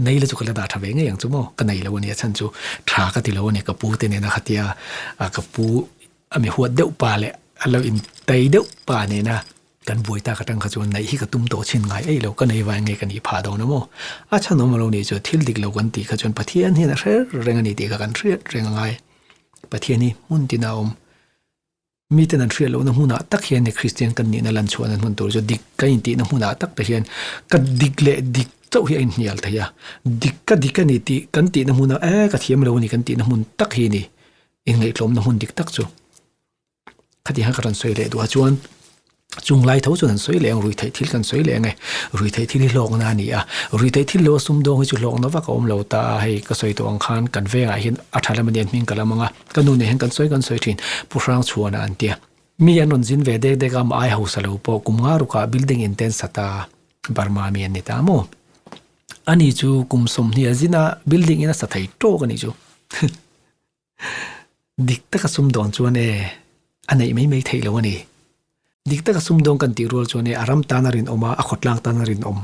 Nei la chu ka la dah tha ve ngei ang chu maw? Ka nei lo a nia chhan chu tha ka ti lo a ni ka pu te nena khatia ka pu a mi huat deuh pa leh a lo intai deuh pa nena Kan buai tak atang kha chuan neih hi ka tum tawh chin ngai ei lo, ka nei vai nge ka nih phah dawn a maw? A chhan awm lo nih chu thil dik lo kan tih kha chuan Pathian hian a hre reng a ni tih kha kan hriat reng a ngai. Pathian hi hmun tina a awm. Miten an hriat lohna hmunah tak hian ni Kristian kan nihna lan chhuahna hmun tur chu dik kan intihna hmunah tak te hian ka dik leh dik chauh hi a inhnial thei a. Dik ka dik a ni tih kan tihna hmunah e ka thiam lo a ni kan tihna hmun tak hi ni inngaihtlawmna hmun dik tak chu. Khatiang kha ka rawn sawi leh duh a chuan chung lai tho chuan an sawi leh ang ruihtheih thil kan sawi leh ang e ruihtheih thil hi hlawkna a ni a ruihtheih thil lo a sum dawng hi chu hlawkna vak a awm lo ta a hei ka sawi tawh ang khan kan vengah hian a tha lam a nia hming ka lam ang a ka nu nen hian kan sawi kan sawi thin pu hrang chhuana an tia mi an rawn zin ve dek dek a mah ai hausa lo pawh kum nga rukah building in te an sa ta Burma mi an ni ta maw ani chu kum 20 a zin a building in a sa thei tawk a nih chu. Dik taka sumdawn chuan e, a neih mai mai theih lo a ni. Dik taka sumdawn kan tih rual chuan e, a ram tan a rinawm a, a khawtlang tan a rinawm.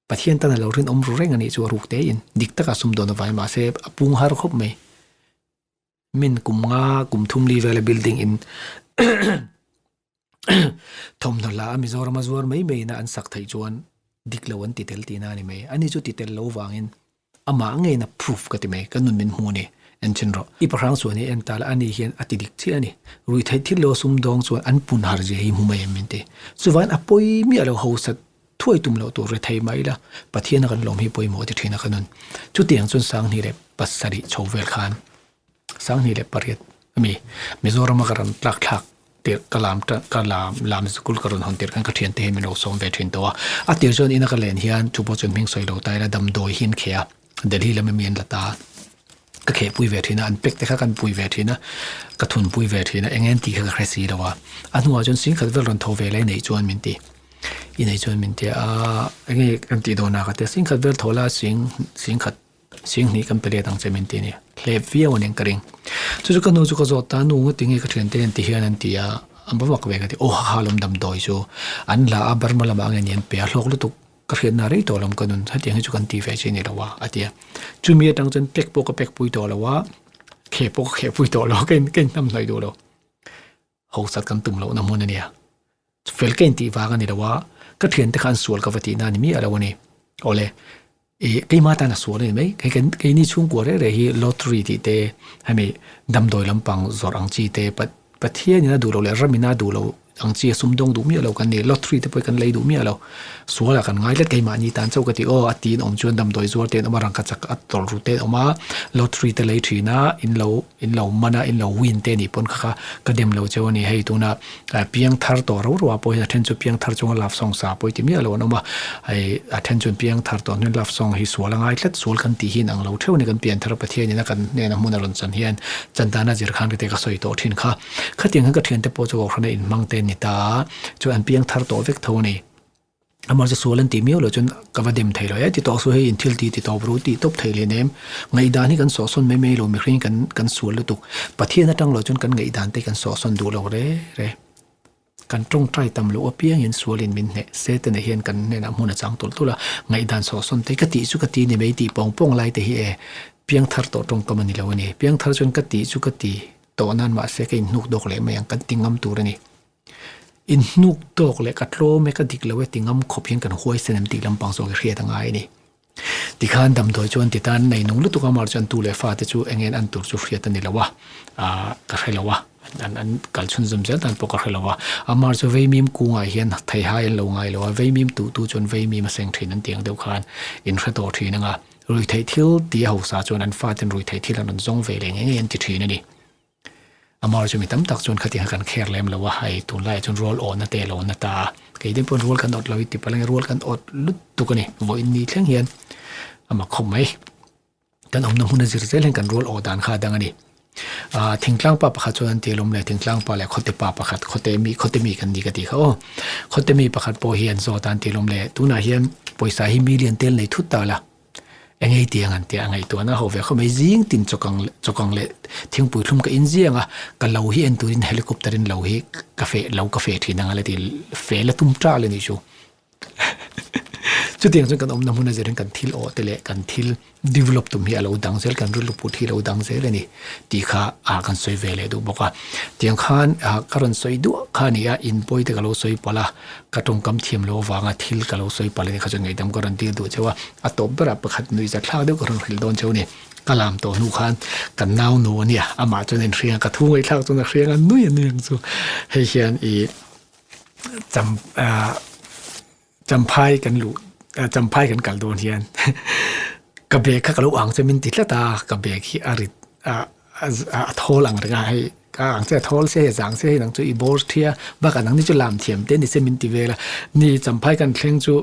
Pathian tan a lo rinawm ru reng a nih chu a ruk tein dik taka sumdawn a vai mahse a pung har khawp mai. Min kum nga kum thum li vela building in thawmhnaw hla a Mizoram a zuar mai mai ina an sak theih chuan dik lo an ti tel tihna a ni mai. Ani chu ti tel lo vangin amah ngeina proof ka ti mai, ka nun min hmu a ni, en thin rawh. I pahrang chuan hi en ta la, ani hian a ti dik chiah a ni. Ruihtheih thil lo sum dawng chuan an pun har zia hi hmu mai em min ti. Chuvangin a pawi miah lo hausa thuai tum loh tur rethei mai ila, Pathiana kan lawm hi pawimawh ti thin a ka nun. Chutiang chuan 2007 chho vel khan 28 ami Mizorama ka rawn tlak thlak tirh ka lam ka lam lam school ka rawn hawn tirh khan ka thiante hi min lo sawm ve thin tawh a. A tir chuan ina ka len hian chu pawh chuan hming sawi lo ta ila damdawi hi an kheh a, Delhi lama mi an la ta a, ka kheh pui ve thin a, an pack te kha kan pui ve thin a, ka thun pui ve thin a, eng eng tih kha ka hre si lo a. A hnuah chuan singkhat vel rawn tho ve la i neih chuan min ti. I neih chuan min ti a, eng nge kan tih dawn a ka ti a, singkhat vel tho la sing singkhat Singhnih kan pe let ang che min ti a ni. Hlep viau a ning ka ring. Chu chu ka nu chu ka zawt ta, nu nga tinge ka thiante hian ti hian an ti a, an va vak ve ka ti, aw ha ha lawm damdawi chu an la a, Burma lamah nge ni an pe a, hlawk lutuk ka hriatna rei tawh lawm ka nun, hetiang hi chu kan ti ve chi ni lo a, a ti a. Chumi atang chuan pack pawh ka pack pui tawh lo a, kheh pawh ka kheh pui tawh lo a, ka in ka inhnamhnawih duh lo. Hosat kan tum lohna hmun a nia. Fel ka intih vang a ni lo a, ka thiante kha an sual ka va tihna a ni miah lo a ni. Awle, ih keimah tan a sual a ni mai. Kei kan keini chhungkua reh reh hi lottery tih te, hemi damdawi lampang zawrh ang chi te, Pathian in a duh loh leh ram in a duh loh ang chi a sumdawng duh miah lo kan ni. Lottery te pawh hi kan lei duh miah lo. Sualah kan ngai tlat keimahni tan chauh ka ti aw, a tiin awm chuan damdawi zuar te an awm a, rangka chak a tawlh ru te an awm a, lottery te lei thin a, in lo in lo man a, in lo win te anih pawn kha kha ka dem lo cheu a ni. Hei tuna piang thar tawh ro ro ah pawh hian a then chu piang thar chunga love song sa pawh i ti miah lo an awm a, hei a then chuan piang thar tawh hnuin love song hi sual a ngai tlat, sual kan tih hi inang lo theuh a ni, kan pian thar Pathianin a kan hnena hmun a rawn chan hian chan dana zir khan ka ti ka sawi tawh thin kha. Khatiang khan ka thiante pawh chu Kohhrana inhmang te an ni ta a, chuan an piang thar tawh vek tho a ni. Amah chu sual an tih miau loh chuan ka va dem thei lo e, ti tawh suh hei in thil ti ti tawp ru tih tawp thei leh nem. Ngaihdan hi kan sawhsawn mai mai lo mihring kan kan sual lutuk. Pathian atang loh chuan kan ngaihdan te kan sawhsawn duh lo re re. Kan tawngtai tam loh apiangin sualin min hneh se te nei hian kan hnenah hmun a chang tulh tulh a, ngaihdan sawhsawn te ka tih chu ka ti ni mai tih pawng pawng lai te hi e piangthar tawh tawngkam a ni lo a ni. Piangthar chuan ka tih chu ka ti tawh nan mahse ka inhnuk dawk leh mai ang kan ti ngam tur a ni. Inhnuk dawk leh ka tlawm e ka dik lo e ti ngam khawp hian kan huaisen em tih lampang zawk hi hriat a ngai a ni. Tikhan damdawi chuan ti tan nei nung lutuk a mar chuan tu leh fate chu eng en an tur chu hriat a ni lo a, ah ka hre lo a, an an kal chhunzawm zel dan pawh ka hre lo a. A mar chu veimim kungah hian theihai an lo ngai lo a, veimim tuh tu chuan veimim a seng thin an tih ang deuh khan in hre tawh thin ang a. Ruihtheih thil ti a hausa chuan an faten ruihtheih thil an rawn zawng ve leh ngei ngei an ti thin a ni. Amar chu mi tam tak chuan khatiang kha kan kher lem lo a, hei tunlaiah chuan rual awhna te a lo na ta a, kei te pawhin rual kan awt lo i ti palh ange rual kan awt lutuk a ni, vawiin ni thleng hian a mak khawp mai. Kan awmna hmun a zir zel hian kan rual awh dan kha a dang a ni. Ahh thingtlang pa pakhat chuan an ti alawm le, thingtlang pa leh khawte pa pakhat, khawte mi khawte mi kan ni ka tih kha aw, khawte mi pakhat pawh hi an zawt a an ti alawm le, tunah hian pawisa hi million tel nei thut ta la, Eng ei tiang an tia ngaihtuahna ho ve khawp mai zing tin chawkang chawkang leh thingpui thlum ka inziang a, ka lo hi en turin helicopter in lo hi ka feh lo ka feh thin ang a la ti feh la tum tal a nih chu. Chutiang chuan kan awmna hmun a zirin kan thil awh te leh kan thil develop tum hi a lo dang zel kan rilru put hi a lo dang zel a ni tih kha ah kan sawi ve leh duh bawk a. Tiang khan ah ka rawn sawi duah kha a ni a, inpawi te ka lo sawi palh a. Ka tawngkam thiam lo avanga thil ka lo sawi palh a ni kha chuan ngaihdam ka rawn dil duh cheu a, a tawp berah pakhat nuih zat thlak deuh ka rawn hrilh dawn cheu a ni. Ka lam tawh hnu khan ka nau nu a nia, amah chuan a inhriang a, ka thu ngaihthlak chuan a hriang a, nui a nui ang chu. Hei hian ih cham ah champhai kan luh champhai kan kal dawn hian ka bag kha ka lo ang che min ti tlat a, ka bag hi a rit ah a thawl ang reng a hei ka ang che a thawl se hei a zang se hei nang chu i bawr thia bakah nang ni chu lam thiam te ni se min ti vel a ni champhai kan thleng chu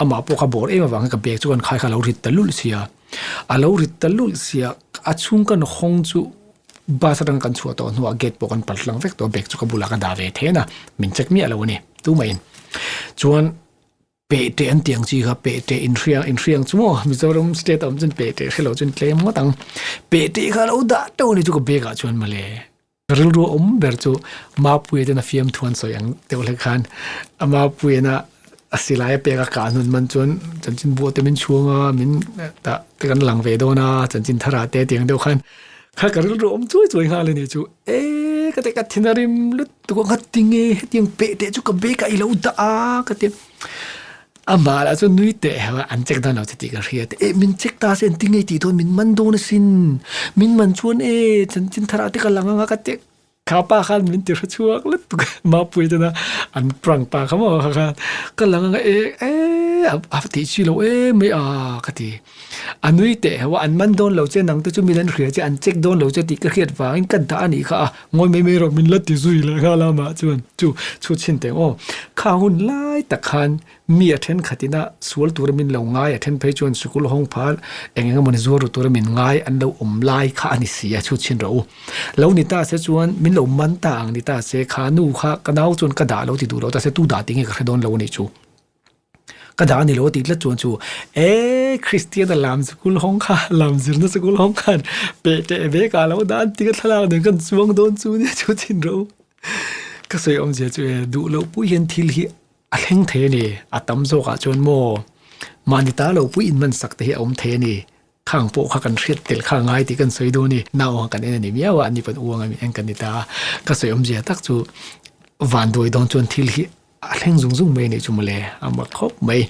amah pawh kha bawr em avang hian ka bag chu kan khai kha a lo rit ta lulh sia a lo rit ta lulh sia a chhung kan hawng chu bus atang kan chhuah tawh hnuah gate pawh kan pal tlang vek tawh a bag chu ka bulah ka dah ve then a min check miah lo a ni tumah in chuan. Peh teh an tih ang chi kha peh teh inhriang inhriang chu maw Mizoram state a awm chuan peh teh hrelo chuan tlem ngawt ang. Peh teh kha a lo dah teuh a ni chu ka bag ah chuan mawle. Ka rilru a awm ber chu Mapuia ten a fiamthu an sawi ang deuh hlek khan a Mapuia'n a a silai a pek a kah hnun man chuan chanchin buah te min chhung a min tah te kan lang ve dawn a chanchin thar ah te tiang deuh khan. Kha ka rilru awm chuai chuai nghal a ni chu. E ka ti ka thin a rim lutuk a, ngatinge hetiang peh teh chu ka bag ah i lo dah a ka ti. Amah lah chu nui teh heuh a, an check dan lo che tih ka hria te. E min check ta se engtin nge i tih dawn min man dawn asin, min man chuan e chanchin thar ah te ka lang ang a ka ti. Kha pa khan min ti hre chhuak lutuk a, Mapui ten a an prank pa kha maw kha khan ka lang ang a e e a tih chi lo em mai a ka ti. A nui teh heuh a, an man dawn lo che nang te chu min an hria che an check dawn lo che tih ka hriat vangin ka dah a nih kha a, ngawi mai mai rawh min la ti zui leh nghal a amah chuan chu chhut chhin teh aw. Kha hun lai tak khan Mi a thenkhat ina sual tura min lo ngai, a then phei chuan sikul hawng phal eng eng emawni zuar ru tura min ngai an lo awm lai kha a ni si a, chhut chhin rawh u. Lo ni ta se chuan min lo man ta ang ni ta se, kha nu kha ka nau chuan ka dah lo ti duh lo ta se, tu dah tih nge ka hre dawn lo a nih chu. Ka dah a ni lo a tih tlat chuan chu e Kristian a lam sikul hawng kha, lam zirna sikul hawng khan peh teh vek ah lo dah an ti ka thlalak nen khan chuang dawn chu nia chhut chhin rawh u. Ka sawi awmzia chu e duh loh pui hian thil hi A thleng thei a ni, a tam zawkah chuan maw mahni ta lo pui inman sak te hi a awm thei a ni, khang pawh kha kan hriat tel kha ngai tih kan sawi dawn a ni, nau ang kan en a ni miau a, ani pawn u ang eng kan ni ta a, ka sawi awmzia tak chu vanduai dawn chuan thil hi a thleng zung zung mai a nih chu mawle, a mak khawp mai,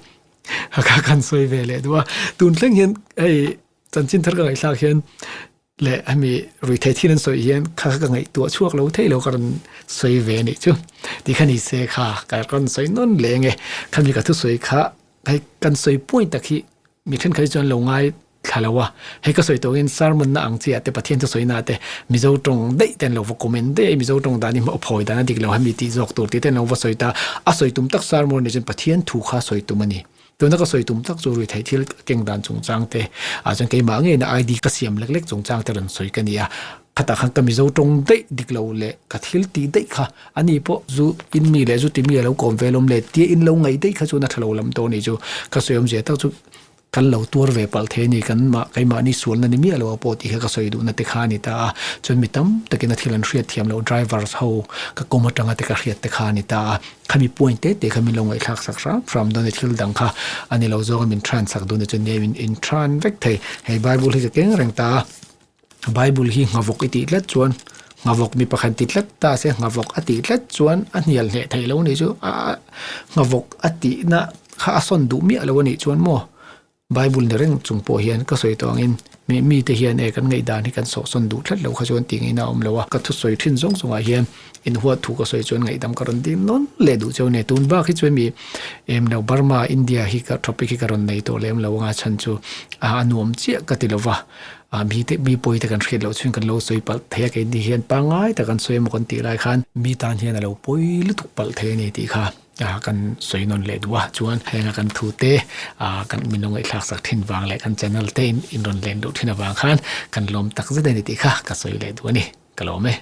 kha kan sawi ve leh duh a, tun thleng hian hei chanchin thar ka ngaihthlak hian leh hemi ruihtheih thil an sawi hian kha ka ngaihtuah chhuak lo theih lo ka rawn sawi ve anih chu ti kha ni se kha ka rawn sawi nawn leh nge khami ka thusawi kha hei kan sawi point tak hi mi thenkhat hi chuan lo ngai thla lo a hei ka sawi tawh angin sermon na ang chi ah te Pathian thusawi na te Mizo tawng daih te an lo va comment daih a Mizo tawng dan hi a phawi dan a dik lo hemi tih zawk tur tih te an lo va sawi ta a sawi tum tak sermon ni chuan Pathian thu kha sawi tum a ni. Tuna ka sawi tum tak chu ruihtheih thil keng dan chungchang te ah chuan keimah ngeina ID ka siam lek lek chungchang te rawn sawi ka ni a, khatah khan ka Mizo tawng daih dik lo leh ka thil tih daih kha ani pawh zu in mi leh zu ti mi a lo kawm ve lawm leh tia in lo ngaih daih kha chuan a tha lo lam tawh a nih chu ka sawi awmzia tak chu kan lo tuar ve palh thei a ni kan mah keimahni sualna ni miah lo a pawh tih kha ka sawi duhna te kha a ni ta a, chuan mi tam takin a thil an hriat thiam loh drivers ho ka kawm atanga te ka hriat te kha a ni ta a. Khami point te te kha min lo ngaihthlak sak hram hram dawn a thil dang kha a ni lo zawng a min tran sak dawn a chuan nia min in tran vek thei. Hei Bible hi ka keng reng ta a, Bible hi nghavawk i tih tlat chuan nghavawk mi pakhat ti tlat ta se nghavawk a tih tlat chuan a hnial hneh theih lo a nih chu a nghavawk a tihna kha a sawn duh miah lo a nih chuan maw. Bible ni reng chung pawh hian ka sawi tawh angin mi mite hian e kan ngaihdan hi kan sawhsawn duh tlat lo kha chuan tih ngaihna a awm lo a, ka thusawi thin zawng zawngah hian inhuat thu ka sawi chuan ngaihdam ka rawn ding nawn leh duh cheu nia. Tun bak hi chuan mi em lo Burma, India hi ka topic hi ka rawn nei tawh lem lo anga chhan chu a nuam chiah ka ti lo va, mite mi pawi te kan hriat loh chuan kan lo sawi palh thei a keini hian pangngai tak an sawi emaw kan tih lai khan mi tan hian a lo pawi lutuk palh thei a ni tih kha. kan sawi nawn leh duh a chuan henga kan thu te kan min lo ngaihthlak sak thin vang leh kan channel te in in rawn len duh thin avang khan kan lawm tak zet a ni tih kha ka sawi leh duh a ni ka lawm e.